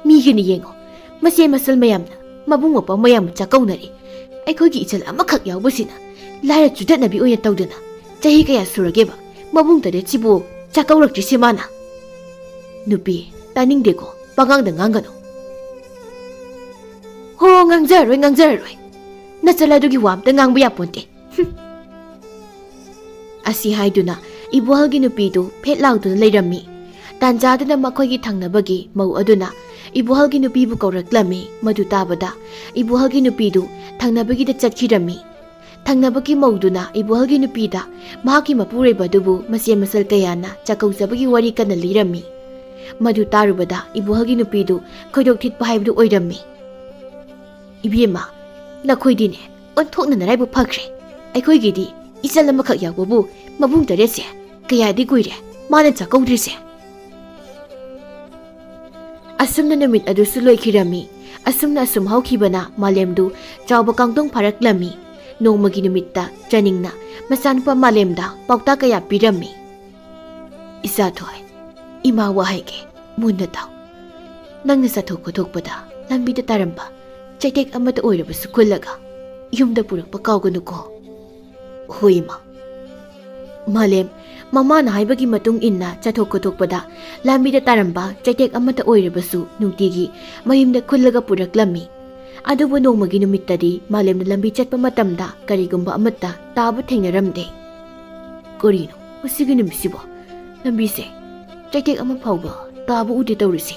"ꯃꯤꯒꯤꯅꯤ ꯌꯦꯡꯉꯣ, ꯃꯆꯦ ꯃꯆꯜ ꯃꯌꯥꯝꯅ ꯃꯕꯨꯡ ꯃꯧꯄ꯭ꯋꯥ ꯃꯌꯥꯝ ꯆꯥꯛꯀꯧꯅꯔꯦ꯫ ꯑꯩꯈꯣꯏꯒꯤ ꯏꯆꯜ ꯑꯃꯈꯛ ꯌꯥꯎꯕꯁꯤꯅ ꯂꯥꯏꯔ ꯆꯨꯗꯠꯅꯕꯤ ꯑꯣꯏꯅ ꯇꯧꯗꯅ ꯆꯍꯤ ꯀꯌꯥ ꯁꯨꯔꯒꯦꯕ ꯃꯕꯨꯡ ꯇꯔꯦꯠꯁꯤꯕꯨ ꯆꯥꯛꯀꯧꯔꯛꯇ꯭ꯔꯤꯁꯦ ꯃꯥꯅ? ꯅꯨꯄꯤ, ꯇꯥꯅꯤꯡꯗꯦꯀꯣ, ꯄꯉꯥꯡꯗ ꯉꯥꯡꯒꯅꯨ꯫ ꯍꯣ, ꯉꯥꯡꯖꯔꯔꯣꯏ, ꯉꯥꯡꯖꯔꯔꯣꯏ꯫ ꯅꯆꯜ ꯑꯗꯨꯒꯤ ꯋꯥ ꯑꯝꯇ ꯉꯥꯡꯕ ꯌꯥꯄꯣꯟꯇꯦ꯫ ꯍꯨꯝ꯫ ꯑꯁꯤ ꯍꯥꯏꯗꯨꯅ ꯏꯕꯣꯍꯜꯒꯤ ꯅꯨꯄꯤꯗꯨ ꯐꯦꯠ ꯂꯥꯎꯗꯨꯅ ꯂꯩꯔꯝꯃꯤ꯫ ꯇꯥꯟꯖꯥꯗꯨꯗ ꯃꯈꯣꯏꯒꯤ ꯊꯪꯅꯕꯒꯤ ꯃꯧ ꯑꯗꯨꯅ ꯏꯕꯣꯍꯜꯒꯤ ꯅꯨꯄꯤꯕꯨ ꯀꯧꯔꯛꯂꯝꯃꯤ꯫ ꯃꯗꯨ ꯇꯥꯕꯗ ꯏꯕꯣꯍꯜꯒꯤ ꯅꯨꯄꯤꯗꯨ ꯊꯪꯅꯕꯒꯤꯗ ꯆꯠꯈꯤꯔꯝꯃꯤ꯫ ꯊꯪꯅꯕꯒꯤ ꯃꯧꯗꯨꯅ ꯏꯕꯣꯍꯜꯒꯤ ꯅꯨꯄꯤꯗ ꯃꯍꯥꯛꯀꯤ ꯃꯄꯨꯔꯣꯏꯕ ꯑꯗꯨꯕꯨ ꯃꯆꯦ ꯃꯆꯜ ꯀꯌꯥꯅ ꯆꯥꯛꯀꯧꯖꯕꯒꯤ ꯋꯥꯔꯤ ꯀꯟꯅ ꯂꯤꯔꯝꯃꯤ꯫ ꯃꯗꯨ ꯇꯥꯔꯨꯕꯗ ꯏꯕꯣꯍꯜꯒꯤ ꯅꯨꯄꯤꯗꯨ ꯈꯣꯏꯗꯣꯛ ꯊꯤꯠꯄ ꯍꯥꯏꯕꯗꯨ ꯑꯣꯏꯔꯝꯃꯤ꯫ "ꯏꯕꯦꯝꯃ, ꯅꯈꯣꯏꯗꯤꯅꯦ ꯑꯣꯟꯊꯣꯛꯅ ꯅꯔꯥꯏꯕꯛ ꯐꯈ꯭ꯔꯦ꯫ ꯑꯩꯈꯣꯏꯒꯤꯗꯤ ꯏꯆꯜ ꯑꯃꯈꯛ ꯌꯥꯎꯕꯕꯨ ꯃꯕꯨꯡ ꯇꯔꯦꯠꯁꯦ ꯀꯌꯥꯗꯤ ꯀꯨꯏꯔꯦ ꯃꯥꯅ ꯆꯥꯛꯀꯧꯗ꯭ꯔꯤꯁꯦ?" ꯑꯁꯨꯝꯅ ꯅꯨꯃꯤꯠ ꯑꯗꯨꯁꯨ ꯂꯣꯏꯈꯤꯔꯝꯃꯤ꯫ ꯑꯁꯨꯝꯅ ꯑꯁꯨꯝ ꯍꯧꯈꯤꯕꯅ ꯃꯥꯂꯦꯝꯗꯨ ꯆꯥꯎꯕ ꯀꯥꯡꯗꯣꯡ ꯐꯥꯔꯛꯂꯝꯃꯤ꯫ ꯅꯣꯡꯃꯒꯤ ꯅꯨꯃꯤꯠꯇ ꯆꯥꯅꯤꯡꯅ ꯃꯆꯥꯅꯨꯄꯥ ꯃꯥꯂꯦꯝꯗ ꯄꯥꯎꯇꯥꯛ ꯀꯌꯥ ꯄꯤꯔꯝꯃꯤ꯫ "ꯏꯆꯥꯊꯣꯏ, ꯏꯃꯥ ꯋꯥ ꯍꯥꯏꯒꯦ, ꯃꯨꯟꯅ ꯇꯥꯎ꯫ ꯅꯪꯅ ꯆꯠꯊꯣꯛ ꯈꯣꯠꯇꯣꯛꯄꯗ ꯂꯝꯕꯤꯗ ꯇꯥꯔꯝꯕ ꯆꯩꯇꯦꯛ ꯑꯃꯠꯇ ꯑꯣꯏꯔꯕꯁꯨ ꯈꯨꯜꯂꯒ ꯌꯨꯝꯗ ꯄꯨꯔꯛꯄ ꯀꯥꯎꯒꯅꯨꯀꯣ꯫" "ꯍꯣꯏ, ꯏꯃꯥ꯫" ꯃꯥꯂꯦꯝ ꯃꯃꯥꯅ ꯍꯥꯏꯕꯒꯤ ꯃꯇꯨꯡ ꯏꯟꯅ ꯆꯠꯊꯣꯛ ꯈꯣꯠꯇꯣꯛꯄꯗ ꯂꯝꯕꯤꯗ ꯇꯥꯔꯝꯕ ꯆꯩꯇꯦꯛ ꯑꯃꯠꯇ ꯑꯣꯏꯔꯕꯁꯨ ꯅꯨꯡꯇꯤꯒꯤ ꯃꯌꯨꯝꯗ ꯈꯨꯜꯂꯒ ꯄꯨꯔꯛꯂꯝꯃꯤ꯫ ꯑꯗꯨꯕꯨ ꯅꯣꯡꯃꯒꯤ ꯅꯨꯃꯤꯠꯇꯗꯤ ꯃꯥꯂꯦꯝꯅ ꯂꯝꯕꯤ ꯆꯠꯄ ꯃꯇꯝꯗ ꯀꯔꯤꯒꯨꯝꯕ ꯑꯃꯠꯇ ꯇꯥꯕ ꯊꯦꯡꯅꯔꯝꯗꯦ꯫ "ꯀꯔꯤꯅꯣ ꯉꯁꯤꯒꯤ ꯅꯨꯃꯤꯠꯁꯤꯕꯣ? ꯂꯝꯕꯤꯁꯦ ꯆꯩꯇꯦꯛ ꯑꯃ ꯐꯥꯎꯕ ꯇꯥꯕ ꯎꯗꯦ ꯇꯧꯔꯤꯁꯦ꯫"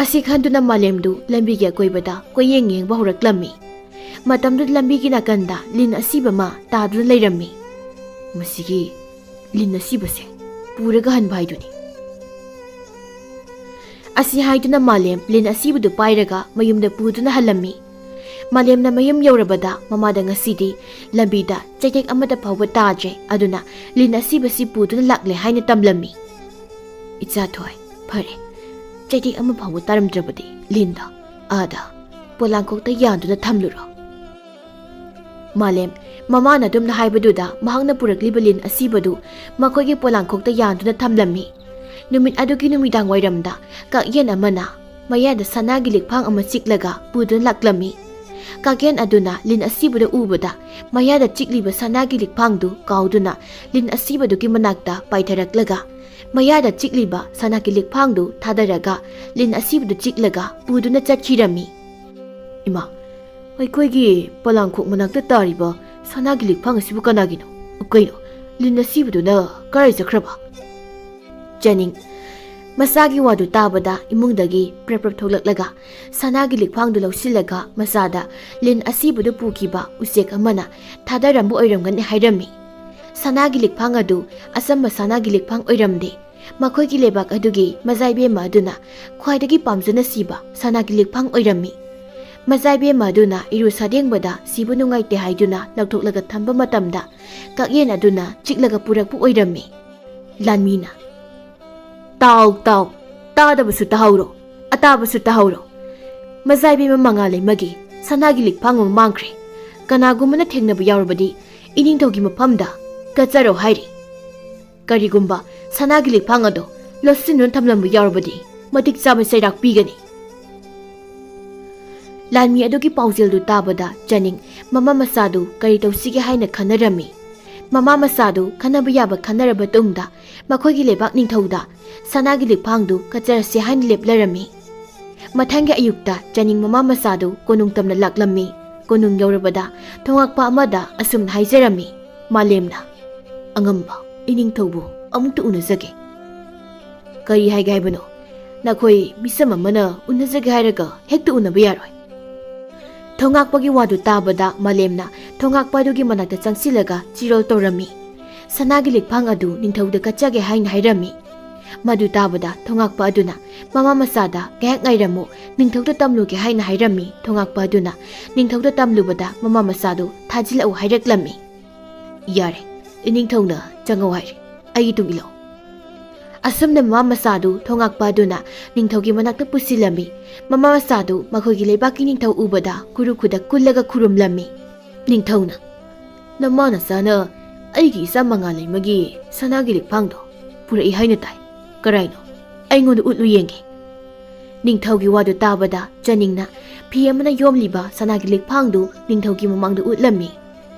ꯑꯁꯤ ꯈꯟꯗꯨꯅ ꯃꯥꯂꯦꯝꯗꯨ ꯂꯝꯕꯤꯒꯤ ꯑꯀꯣꯏꯕꯗ ꯀꯣꯏꯌꯦꯡ ꯌꯦꯡꯕ ꯍꯧꯔꯛꯂꯝꯃꯤ꯫ ꯃꯇꯝꯗꯨꯗ ꯂꯝꯕꯤꯒꯤ ꯅꯥꯀꯟꯗ ꯂꯤꯟ ꯑꯁꯤꯕ ꯑꯃ ꯇꯥꯗꯨꯅ ꯂꯩꯔꯝꯃꯤ꯫ "ꯃꯁꯤꯒꯤ ꯂꯤꯟ ꯑꯁꯤꯕꯁꯦ ꯄꯨꯔꯒ ꯍꯟꯕ ꯍꯥꯏꯗꯨꯅꯤ꯫" ꯑꯁꯤ ꯍꯥꯏꯗꯨꯅ ꯃꯥꯂꯦꯝ ꯂꯤꯟ ꯑꯁꯤꯕꯗꯨ ꯄꯥꯏꯔꯒ ꯃꯌꯨꯝꯗ ꯄꯨꯗꯨꯅ ꯍꯜꯂꯝꯃꯤ꯫ ꯃꯥꯂꯦꯝꯅ ꯃꯌꯨꯝ ꯌꯧꯔꯕꯗ ꯃꯃꯥꯗ ꯉꯁꯤꯗꯤ ꯂꯝꯕꯤꯗ ꯆꯩꯇꯦꯛ ꯑꯃꯠꯇ ꯐꯥꯎꯕ ꯇꯥꯗ꯭ꯔꯦ, ꯑꯗꯨꯅ ꯂꯤꯟ ꯑꯁꯤꯕꯁꯤ ꯄꯨꯗꯨꯅ ꯂꯥꯛꯂꯦ ꯍꯥꯏꯅ ꯇꯝꯂꯝꯃꯤ꯫ "ꯏꯆꯥꯊꯣꯏ, ꯐꯔꯦ, ꯆꯩꯇꯦꯛ ꯑꯃ ꯐꯥꯎꯕ ꯇꯥꯔꯝꯗ꯭ꯔꯕꯗꯤ ꯂꯤꯟꯗꯣ ꯑꯥꯗ ꯄꯣꯂꯥꯡꯈꯣꯛꯇ ꯌꯥꯟꯗꯨꯅ ꯊꯝꯂꯨꯔꯣ꯫" ꯃꯥꯂꯦꯝ ꯃꯃꯥꯅ ꯑꯗꯨꯝꯅ ꯍꯥꯏꯕꯗꯨꯗ ꯃꯍꯥꯛꯅ ꯄꯨꯔꯛꯂꯤꯕ ꯂꯤꯟ ꯑꯁꯤꯕꯗꯨ ꯃꯈꯣꯏꯒꯤ ꯄꯣꯂꯥꯡꯈꯣꯛꯇ ꯌꯥꯟꯗꯨꯅ ꯊꯝꯂꯝꯃꯤ꯫ ꯅꯨꯃꯤꯠ ꯑꯗꯨꯒꯤ ꯅꯨꯃꯤꯗꯥꯡ ꯋꯥꯏꯔꯝꯗ ꯀꯛꯌꯦꯟ ꯑꯃꯅ ꯃꯌꯥꯗ ꯁꯅꯥꯒꯤ ꯂꯤꯛꯐꯥꯡ ꯑꯃ ꯆꯤꯛꯂꯒ ꯄꯨꯗꯨꯅ ꯂꯥꯛꯂꯝꯃꯤ꯫ ꯀꯥꯒꯦꯟ ꯑꯗꯨꯅ ꯂꯤꯟ ꯑꯁꯤꯕꯗꯨ ꯎꯕꯗ ꯃꯌꯥꯗ ꯆꯤꯛꯂꯤꯕ ꯁꯅꯥꯒꯤ ꯂꯤꯛꯐꯥꯡꯗꯨ ꯀꯥꯎꯗꯨꯅ ꯂꯤꯟ ꯑꯁꯤꯕꯗꯨꯒꯤ ꯃꯅꯥꯛꯇ ꯄꯥꯏꯊꯔꯛꯂꯒ ꯃꯌꯥꯗ ꯆꯤꯛꯂꯤꯕ ꯁꯅꯥꯒꯤ ꯂꯤꯛꯐꯥꯡꯗꯨ ꯊꯥꯗꯔꯒ ꯂꯤꯟ ꯑꯁꯤꯕꯗꯨ ꯆꯤꯛꯂꯒ ꯄꯨꯗꯨꯅ ꯆꯠꯈꯤꯔꯝꯃꯤ꯫ "ꯏꯃꯥ, ꯑꯩꯈꯣꯏꯒꯤ ꯄꯣꯂꯥꯡꯈꯣꯛ ꯃꯅꯥꯛꯇ ꯇꯥꯔꯤꯕ ꯁꯅꯥꯒꯤ ꯂꯤꯛꯐꯥꯡ ꯑꯁꯤꯕꯨ ꯀꯅꯥꯒꯤꯅꯣ? ꯀꯩꯅꯣ, ꯂꯤꯟ ꯑꯁꯤꯕꯗꯨꯅ ꯀꯔꯥꯏ ꯆꯠꯈ꯭ꯔꯕ?" ꯆꯅꯤꯡ ꯃꯆꯥꯒꯤ ꯋꯥꯗꯨ ꯇꯥꯕꯗ ꯏꯃꯨꯡꯗꯒꯤ ꯄ꯭ꯔꯞ ꯄ꯭ꯔꯞ ꯊꯣꯛꯂꯛꯂꯒ ꯁꯅꯥꯒꯤ ꯂꯤꯛꯐꯥꯡꯗꯨ ꯂꯧꯁꯤꯜꯂꯒ ꯃꯆꯥꯗ ꯂꯤꯟ ꯑꯁꯤꯕꯗꯨ ꯄꯨꯈꯤꯕ ꯎꯆꯦꯛ ꯑꯃꯅ ꯊꯥꯗꯔꯝꯕ ꯑꯣꯏꯔꯝꯒꯅꯤ ꯍꯥꯏꯔꯝꯃꯤ꯫ ꯁꯅꯥꯒꯤ ꯂꯤꯛꯐꯥꯡ ꯑꯗꯨ ꯑꯆꯝꯕ ꯁꯅꯥꯒꯤ ꯂꯤꯛꯐꯥꯡ ꯑꯣꯏꯔꯝꯗꯦ꯫ ꯃꯈꯣꯏꯒꯤ ꯂꯩꯕꯥꯛ ꯑꯗꯨꯒꯤ ꯃꯖꯥꯏꯕꯦꯝꯃ ꯑꯗꯨꯅ ꯈ꯭ꯋꯥꯏꯗꯒꯤ ꯄꯥꯝꯖꯅ ꯁꯤꯕ ꯁꯅꯥꯒꯤ ꯂꯤꯛꯐꯥꯡ ꯑꯣꯏꯔꯝꯃꯤ꯫ ꯃꯖꯥꯏꯕꯦꯝꯃ ꯑꯗꯨꯅ ꯏꯔꯨ ꯁꯥꯗꯦꯡꯕꯗ ꯁꯤꯕ ꯅꯨꯡꯉꯥꯏꯇꯦ ꯍꯥꯏꯗꯨꯅ ꯂꯧꯊꯣꯛꯂꯒ ꯊꯝꯕ ꯃꯇꯝꯗ ꯀꯛꯌꯦꯟ ꯑꯗꯨꯅ ꯆꯤꯛꯂꯒ ꯄꯨꯔꯛꯄ ꯑꯣꯏꯔꯝꯃꯤ꯫ ꯂꯥꯟꯃꯤꯅ, "ꯇꯥꯎ, ꯇꯥꯎ, ꯇꯥꯗꯕꯁꯨ ꯇꯥꯍꯧꯔꯣ, ꯑꯇꯥꯕꯁꯨ ꯇꯥꯍꯧꯔꯣ꯫ ꯃꯖꯥꯏꯕꯦꯝꯃ ꯃꯉꯥ ꯂꯩꯃꯒꯤ ꯁꯅꯥꯒꯤ ꯂꯤꯛꯐꯥꯡ ꯑꯃ ꯃꯥꯡꯈ꯭ꯔꯦ꯫ ꯀꯅꯥꯒꯨꯝꯕꯅ ꯊꯦꯡꯅꯕ ꯌꯥꯎꯔꯕꯗꯤ ꯏꯅꯤꯡꯊꯧꯒꯤ ꯃꯐꯝꯗ ꯀꯠꯆꯔꯣ ꯍꯥꯏꯔꯤ꯫ ꯀꯔꯤꯒꯨꯝꯕ ꯁꯅꯥꯒꯤ ꯂꯤꯛꯐꯥꯡ ꯑꯗꯣ ꯂꯣꯠꯁꯤꯟꯗꯨꯅ ꯊꯝꯂꯝꯕ ꯌꯥꯎꯔꯕꯗꯤ ꯃꯇꯤꯛ ꯆꯥꯕ ꯆꯩꯔꯥꯛ ꯄꯤꯒꯅꯤ꯫" ꯂꯥꯟꯃꯤ ꯑꯗꯨꯒꯤ ꯄꯥꯎꯖꯦꯜꯗꯨ ꯇꯥꯕꯗ ꯆꯅꯤꯡ ꯃꯃꯥ ꯃꯆꯥꯗꯨ ꯀꯔꯤ ꯇꯧꯁꯤꯒꯦ ꯍꯥꯏꯅ ꯈꯟꯅꯔꯝꯃꯤ꯫ ꯃꯃꯥ ꯃꯆꯥꯗꯨ ꯈꯟꯅꯕ ꯌꯥꯕ ꯈꯟꯅꯔꯕ ꯇꯨꯡꯗ ꯃꯈꯣꯏꯒꯤ ꯂꯩꯕꯥꯛ ꯅꯤꯡꯊꯧꯗ ꯁꯅꯥꯒꯤ ꯂꯤꯛꯐꯥꯡꯗꯨ ꯀꯠꯆꯔꯁꯤ ꯍꯥꯏꯅ ꯂꯦꯞꯂꯔꯝꯃꯤ꯫ ꯃꯊꯪꯒꯤ ꯑꯌꯨꯛꯇ ꯆꯅꯤꯡ ꯃꯃꯥ ꯃꯆꯥꯗꯨ ꯀꯣꯅꯨꯡ ꯇꯝꯅ ꯂꯥꯛꯂꯝꯃꯤ꯫ ꯀꯣꯅꯨꯡ ꯌꯧꯔꯕꯗ ꯊꯣꯉꯥꯛꯄ ꯑꯃꯗ ꯑꯁꯨꯝꯅ ꯍꯥꯏꯖꯔꯝꯃꯤ꯫ ꯃꯥꯂꯦꯝꯅ, "ꯑꯉꯝꯕ ꯏꯅꯤꯡꯊꯧꯕꯨ ꯑꯃꯨꯛꯇ ꯎꯅꯖꯒꯦ꯫" "ꯀꯔꯤ ꯍꯥꯏꯒꯦ ꯍꯥꯏꯕꯅꯣ? ꯅꯈꯣꯏ ꯃꯤꯆꯝ ꯑꯃꯅ ꯎꯅꯖꯒꯦ ꯍꯥꯏꯔꯒ ꯍꯦꯛꯇ ꯎꯅꯕ ꯌꯥꯔꯣꯏ꯫" ꯊꯣꯉꯥꯛꯄꯒꯤ ꯋꯥꯗꯨ ꯇꯥꯕꯗ ꯃꯥꯂꯦꯝꯅ ꯊꯣꯉꯥꯛꯄ ꯑꯗꯨꯒꯤ ꯃꯅꯥꯛꯇ ꯆꯪꯁꯤꯜꯂꯒ ꯆꯤꯔꯣꯜ ꯇꯧꯔꯝꯃꯤ꯫ ꯁꯅꯥꯒꯤ ꯂꯤꯛꯐꯥꯡ ꯑꯗꯨ ꯅꯤꯡꯊꯧꯗ ꯀꯠꯆꯒꯦ ꯍꯥꯏꯅ ꯍꯥꯏꯔꯝꯃꯤ꯫ ꯃꯗꯨ ꯇꯥꯕꯗ ꯊꯣꯉꯥꯛꯄ ꯑꯗꯨꯅ ꯃꯃꯥ ꯃꯆꯥꯗ ꯉꯥꯏꯍꯥꯛ ꯉꯥꯏꯔꯝꯃꯨ, ꯅꯤꯡꯊꯧꯗ ꯇꯝꯂꯨꯒꯦ ꯍꯥꯏꯅ ꯍꯥꯏꯔꯝꯃꯤ꯫ ꯊꯣꯉꯥꯛꯄ ꯑꯗꯨꯅ ꯅꯤꯡꯊꯧꯗ ꯇꯝꯂꯨꯕꯗ ꯃꯃꯥ ꯃꯆꯥꯗꯨ ꯊꯥꯖꯤꯜꯂꯛꯎ ꯍꯥꯏꯔꯛꯂꯝꯃꯤ꯫ "ꯌꯥꯔꯦ, ꯏꯅꯤꯡꯊꯧꯅ ꯆꯪꯉꯧ ꯍꯥꯏꯔꯦ, ꯑꯩꯒꯤ ꯇꯨꯡ ꯏꯜꯂꯣ꯫" ꯑꯁꯨꯝꯅ ꯃꯃꯥ ꯃꯆꯥꯗꯨ ꯊꯣꯉꯥꯛꯄ ꯑꯗꯨꯅ ꯅꯤꯡꯊꯧꯒꯤ ꯃꯅꯥꯛꯇ ꯄꯨꯁꯤꯜꯂꯝꯃꯤ꯫ ꯃꯃꯥ ꯃꯆꯥꯗꯨ ꯃꯈꯣꯏꯒꯤ ꯂꯩꯕꯥꯛꯀꯤ ꯅꯤꯡꯊꯧ ꯎꯕꯗ ꯈꯨꯔꯨ ꯈꯨꯗꯛ ꯀꯨꯜꯂꯒ ꯈꯨꯔꯨꯝꯂꯝꯃꯤ꯫ "ꯅꯤꯡꯊꯧꯅ, ꯅꯃꯥ ꯅꯆꯥꯅ ꯑꯩꯒꯤ ꯏꯆꯥ ꯃꯉꯥ ꯂꯩꯃꯒꯤ ꯁꯅꯥꯒꯤ ꯂꯤꯛꯐꯥꯡꯗꯣ ꯄꯨꯔꯛꯏ ꯍꯥꯏꯅ ꯇꯥꯏ꯫ ꯀꯔꯥꯏꯅꯣ? ꯑꯩꯉꯣꯟꯗ ꯎꯠꯂꯨ ꯌꯦꯡꯒꯦ꯫" ꯅꯤꯡꯊꯧꯒꯤ ꯋꯥꯗꯨ ꯇꯥꯕꯗ ꯆꯅꯤꯡꯅ ꯐꯤ ꯑꯃꯅ ꯌꯣꯝꯂꯤꯕ ꯁꯅꯥꯒꯤ ꯂꯤꯛꯐꯥꯡꯗꯨ ꯅꯤꯡꯊꯧꯒꯤ ꯃꯃꯥꯡꯗ ꯎꯠꯂꯝꯃꯤ꯫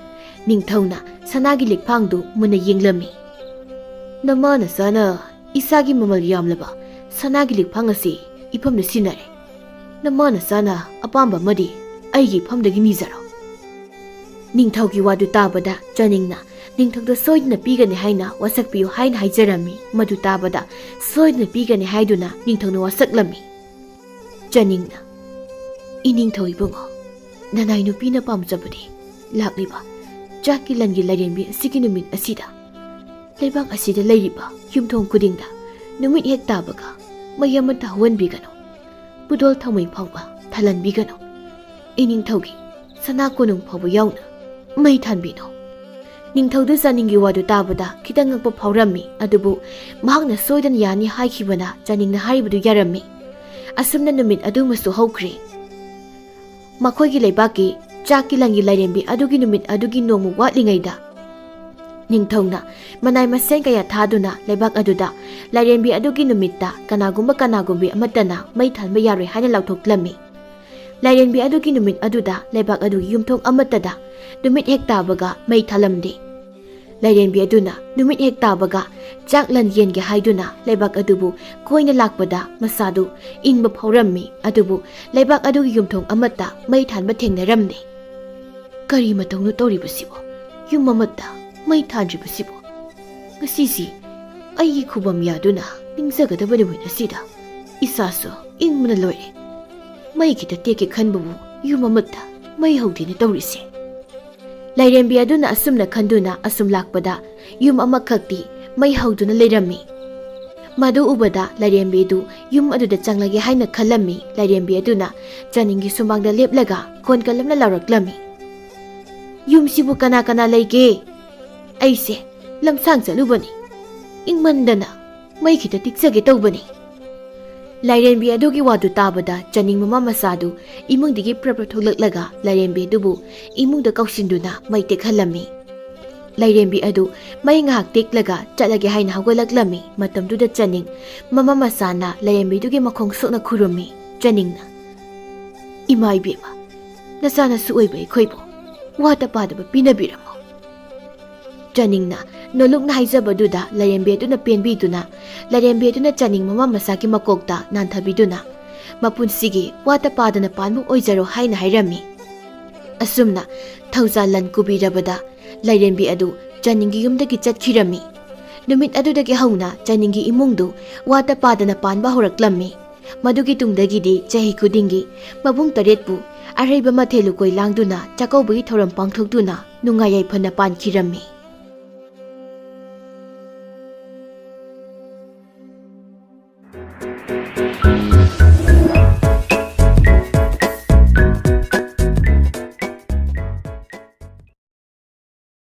ꯅꯤꯡꯊꯧꯅ ꯁꯅꯥꯒꯤ ꯂꯤꯛꯐꯥꯡꯗꯨ ꯃꯨꯟꯅ ꯌꯦꯡꯂꯝꯃꯤ꯫ "ꯅꯃꯥ ꯅꯆꯥꯅ ꯏꯁꯥꯒꯤ ꯃꯃꯜ ꯌꯥꯝꯂꯕ ꯁꯅꯥꯒꯤ ꯂꯤꯛꯐꯥꯡ ꯑꯁꯤ ꯏꯐꯝꯗ ꯁꯤꯟꯅꯔꯦ꯫ ꯅꯃꯥ ꯅꯆꯥꯅ ꯑꯄꯥꯝꯕ ꯑꯃꯗꯤ ꯑꯩꯒꯤ ꯏꯐꯝꯗꯒꯤ ꯅꯤꯖꯔꯣ꯫" ꯅꯤꯡꯊꯧꯒꯤ ꯋꯥꯗꯨ ꯇꯥꯕꯗ ꯆꯅꯤꯡꯅ ꯅꯤꯡꯊꯧꯗ ꯁꯣꯏꯗꯅ ꯄꯤꯒꯅꯤ ꯍꯥꯏꯅ ꯋꯥꯁꯛꯄꯤꯌꯨ ꯍꯥꯏꯅ ꯍꯥꯏꯖꯔꯝꯃꯤ꯫ ꯃꯗꯨ ꯇꯥꯕꯗ ꯁꯣꯏꯗꯅ ꯄꯤꯒꯅꯤ ꯍꯥꯏꯗꯨꯅ ꯅꯤꯡꯊꯧꯅ ꯋꯥꯁꯛꯂꯝꯃꯤ꯫ ꯆꯅꯤꯡꯅ, "ꯏꯅꯤꯡꯊꯧ ꯏꯕꯨꯡꯉꯣ, ꯅꯅꯥꯏ ꯅꯨꯄꯤꯅ ꯄꯥꯝꯖꯕꯗꯤ ꯂꯥꯛꯂꯤꯕ ꯆꯥꯛꯀꯤ ꯂꯟꯒꯤ ꯂꯥꯏꯔꯦꯝꯕꯤ ꯑꯁꯤꯒꯤ ꯅꯨꯃꯤꯠ ꯑꯁꯤꯗ ꯂꯩꯕꯥꯛ ꯑꯁꯤꯗ ꯂꯩꯔꯤꯕ ꯌꯨꯝꯊꯣꯡ ꯈꯨꯗꯤꯡꯗ ꯅꯨꯃꯤꯠ ꯍꯦꯛ ꯇꯥꯕꯒ ꯃꯩ ꯑꯃꯠꯇ ꯍꯧꯍꯟꯕꯤꯒꯅꯨ꯫ ꯄꯨꯗꯣꯜ ꯊꯝꯃꯣꯏ ꯐꯥꯎꯕ ꯊꯥꯜꯍꯟꯕꯤꯒꯅꯨ꯫ ꯏꯅꯤꯡꯊꯧꯒꯤ ꯁꯅꯥ ꯀꯣꯅꯨꯡ ꯐꯥꯎꯕ ꯌꯥꯎꯅ ꯃꯩ ꯊꯥꯟꯕꯤꯅꯨ꯫" ꯅꯤꯡꯊꯧꯗꯨ ꯆꯥꯅꯤꯡꯒꯤ ꯋꯥꯗꯨ ꯇꯥꯕꯗ ꯈꯤꯇꯪ ꯉꯛꯄ ꯐꯥꯎꯔꯝꯃꯤ, ꯑꯗꯨꯕꯨ ꯃꯍꯥꯛꯅ ꯁꯣꯏꯗꯅ ꯌꯥꯅꯤ ꯍꯥꯏꯈꯤꯕꯅ ꯆꯥꯅꯤꯡꯅ ꯍꯥꯏꯔꯤꯕꯗꯨ ꯌꯥꯔꯝꯃꯤ꯫ ꯑꯁꯨꯝꯅ ꯅꯨꯃꯤꯠ ꯑꯗꯨꯃꯁꯨ ꯍꯧꯈ꯭ꯔꯦ꯫ ꯃꯈꯣꯏꯒꯤ ꯂꯩꯕꯥꯛꯀꯤ ꯆꯥꯛꯀꯤ ꯂꯟꯒꯤ ꯂꯥꯏꯔꯦꯝꯕꯤ ꯑꯗꯨꯒꯤ ꯅꯨꯃꯤꯠ ꯑꯗꯨꯒꯤ ꯅꯣꯡꯃ ꯋꯥꯠꯂꯤꯉꯩꯗ ꯅꯤꯡꯊꯧꯅ ꯃꯅꯥꯏ ꯃꯁꯦꯟ ꯀꯌꯥ ꯊꯥꯗꯨꯅ ꯂꯩꯕꯥꯛ ꯑꯗꯨꯗ ꯂꯥꯏꯔꯦꯝꯕꯤ ꯑꯗꯨꯒꯤ ꯅꯨꯃꯤꯠꯇ ꯀꯅꯥꯒꯨꯝꯕ ꯀꯅꯥꯒꯨꯝꯕꯤ ꯑꯃꯠꯇꯅ ꯃꯩ ꯊꯥꯟꯕ ꯌꯥꯔꯣꯏ ꯍꯥꯏꯅ ꯂꯥꯎꯊꯣꯛꯂꯝꯃꯤ꯫ ꯂꯥꯏꯔꯦꯝꯕꯤ ꯑꯗꯨꯒꯤ ꯅꯨꯃꯤꯠ ꯑꯗꯨꯗ ꯂꯩꯕꯥꯛ ꯑꯗꯨꯒꯤ ꯌꯨꯝꯊꯣꯡ ꯑꯃꯠꯇꯗ ꯅꯨꯃꯤꯠ ꯍꯦꯛ ꯇꯥꯕꯒ ꯃꯩ ꯊꯥꯜꯂꯝꯗꯦ꯫ ꯂꯥꯏꯔꯦꯝꯕꯤ ꯑꯗꯨꯅ ꯅꯨꯃꯤꯠ ꯍꯦꯛ ꯇꯥꯕꯒ ꯆꯥꯛ ꯂꯟ ꯌꯦꯟꯒꯦ ꯍꯥꯏꯗꯨꯅ ꯂꯩꯕꯥꯛ ꯑꯗꯨꯕꯨ ꯀꯣꯏꯅ ꯂꯥꯛꯄꯗ ꯃꯁꯥꯗꯨ ꯏꯪꯕ ꯐꯥꯎꯔꯝꯃꯤ, ꯑꯗꯨꯕꯨ ꯂꯩꯕꯥꯛ ꯑꯗꯨꯒꯤ ꯌꯨꯝꯊꯣꯡ ꯑꯃꯠꯇ ꯃꯩ ꯊꯥꯟꯕ ꯊꯦꯡꯅꯔꯝꯗꯦ꯫ "ꯀꯔꯤ ꯃꯇꯧꯅꯣ ꯇꯧꯔꯤꯕꯁꯤꯕꯣ? ꯌꯨꯝ ꯑꯃꯠꯇ ꯃꯩ ꯊꯥꯟꯗ꯭ꯔꯤꯕꯁꯤꯕꯣ? ꯉꯁꯤꯁꯤ ꯑꯩꯒꯤ ꯈꯨꯕꯝ ꯌꯥꯗꯨꯅ ꯅꯤꯡꯖꯒꯗꯕ ꯅꯨꯃꯤꯠ ꯑꯁꯤꯗ ꯏꯁꯥꯁꯨ ꯏꯪꯕꯅ ꯂꯣꯏꯔꯦ꯫ ꯃꯩ ꯈꯤꯇ ꯇꯦꯛꯀꯦ ꯈꯟꯕꯕꯨ ꯌꯨꯝ ꯑꯃꯠꯇ ꯃꯩ ꯍꯧꯗꯦꯅ ꯇꯧꯔꯤꯁꯦ꯫" ꯂꯥꯏꯔꯦꯝꯕꯤ ꯑꯗꯨꯅ ꯑꯁꯨꯝꯅ ꯈꯟꯗꯨꯅ ꯑꯁꯨꯝ ꯂꯥꯛꯄꯗ ꯌꯨꯝ ꯑꯃꯈꯛꯇꯤ ꯃꯩ ꯍꯧꯗꯨꯅ ꯂꯩꯔꯝꯃꯤ꯫ ꯃꯗꯨ ꯎꯕꯗ ꯂꯥꯏꯔꯦꯝꯕꯤꯗꯨ ꯌꯨꯝ ꯑꯗꯨꯗ ꯆꯪꯂꯒꯦ ꯍꯥꯏꯅ ꯈꯜꯂꯝꯃꯤ꯫ ꯂꯥꯏꯔꯦꯝꯕꯤ ꯑꯗꯨꯅ ꯆꯥꯅꯤꯡꯒꯤ ꯁꯨꯃꯥꯡꯗ ꯂꯦꯞꯂꯒ ꯈꯣꯟ ꯀꯜꯂꯝꯅ ꯂꯥꯎꯔꯛꯂꯝꯃꯤ, "ꯌꯨꯝꯁꯤꯕꯨ ꯀꯅꯥ ꯀꯅꯥ ꯂꯩꯒꯦ? ꯑꯩꯁꯦ ꯂꯝꯁꯥꯡ ꯆꯠꯂꯨꯕꯅꯤ꯫ ꯏꯪꯃꯟꯗꯅ ꯃꯩ ꯈꯤꯇ ꯇꯤꯛꯆꯒꯦ ꯇꯧꯕꯅꯤ꯫" ꯂꯥꯏꯔꯦꯝꯕꯤ ꯑꯗꯨꯒꯤ ꯋꯥꯗꯨ ꯇꯥꯕꯗ ꯆꯥꯅꯤꯡ ꯃꯃꯥ ꯃꯆꯥꯗꯨ ꯏꯃꯨꯡꯗꯒꯤ ꯄ꯭ꯔꯞ ꯄ꯭ꯔꯞ ꯊꯣꯛꯂꯛꯂꯒ ꯂꯥꯏꯔꯦꯝꯕꯤ ꯑꯗꯨꯕꯨ ꯏꯃꯨꯡꯗ ꯀꯧꯁꯤꯟꯗꯨꯅ ꯃꯩ ꯇꯦꯛꯍꯜꯂꯝꯃꯤ꯫ ꯂꯥꯏꯔꯦꯝꯕꯤ ꯑꯗꯨ ꯃꯩ ꯉꯥꯏꯍꯥꯛ ꯇꯦꯛꯂꯒ ꯆꯠꯂꯒꯦ ꯍꯥꯏꯅ ꯍꯧꯒꯠꯂꯛꯂꯝꯃꯤ꯫ ꯃꯇꯝꯗꯨꯗ ꯆꯅꯤꯡ ꯃꯃꯥ ꯃꯆꯥꯅ ꯂꯥꯏꯔꯦꯝꯕꯤꯗꯨꯒꯤ ꯃꯈꯣꯡ ꯁꯣꯛꯅ ꯈꯨꯔꯨꯝꯃꯤ꯫ ꯆꯅꯤꯡꯅ, "ꯏꯃꯥ ꯏꯕꯦꯝꯃ, ꯅꯆꯥꯅꯁꯨ ꯑꯣꯏꯕ ꯑꯩꯈꯣꯏꯕꯨ ꯋꯥꯠꯇ ꯄꯥꯗꯕ ꯄꯤꯅꯕꯤꯔꯝꯃꯣ꯫" ꯆꯅꯤꯡꯅ ꯅꯣꯂꯨꯛꯅ ꯍꯥꯏꯖꯕꯗꯨꯗ ꯂꯥꯏꯔꯦꯝꯕꯤ ꯑꯗꯨꯅ ꯄꯦꯟꯕꯤꯗꯨꯅ, ꯂꯥꯏꯔꯦꯝꯕꯤ ꯑꯗꯨꯅ ꯆꯅꯤꯡ ꯃꯃꯥ ꯃꯆꯥꯒꯤ ꯃꯀꯣꯛꯇ ꯅꯥꯟꯊꯕꯤꯗꯨꯅ, "ꯃꯄꯨꯟꯁꯤꯒꯤ ꯋꯥꯠꯇ ꯄꯥꯗꯅ ꯄꯥꯟꯕ ꯑꯣꯏꯖꯔꯣ" ꯍꯥꯏꯅ ꯍꯥꯏꯔꯝꯃꯤ꯫ ꯑꯁꯨꯝꯅ ꯊꯧꯖꯥꯜ ꯂꯟ ꯀꯨꯕꯤꯔꯕꯗ ꯂꯥꯏꯔꯦꯝꯕꯤ ꯑꯗꯨ ꯆꯅꯤꯡꯒꯤ ꯌꯨꯝꯗꯒꯤ ꯆꯠꯈꯤꯔꯝꯃꯤ꯫ ꯅꯨꯃꯤꯠ ꯑꯗꯨꯗꯒꯤ ꯍꯧꯅ ꯆꯅꯤꯡꯒꯤ ꯏꯃꯨꯡꯗꯨ ꯋꯥꯠꯇ ꯄꯥꯗꯅ ꯄꯥꯟꯕ ꯍꯧꯔꯛꯂꯝꯃꯤ꯫ ꯃꯗꯨꯒꯤ ꯇꯨꯡꯗꯒꯤꯗꯤ ꯆꯍꯤ ꯈꯨꯗꯤꯡꯒꯤ ꯃꯕꯨꯡ ꯇꯔꯦꯠꯄꯨ ꯑꯔꯩꯕ ꯃꯊꯦꯜ ꯂꯨꯀꯣꯏ ꯂꯥꯡꯗꯨꯅ ꯆꯥꯛꯀꯧꯕꯒꯤ ꯊꯧꯔꯝ ꯄꯥꯡꯊꯣꯛꯇꯨꯅ ꯅꯨꯡꯉꯥꯏ ꯌꯥꯏꯐꯅ ꯄꯥꯟꯈꯤꯔꯝꯃꯤ꯫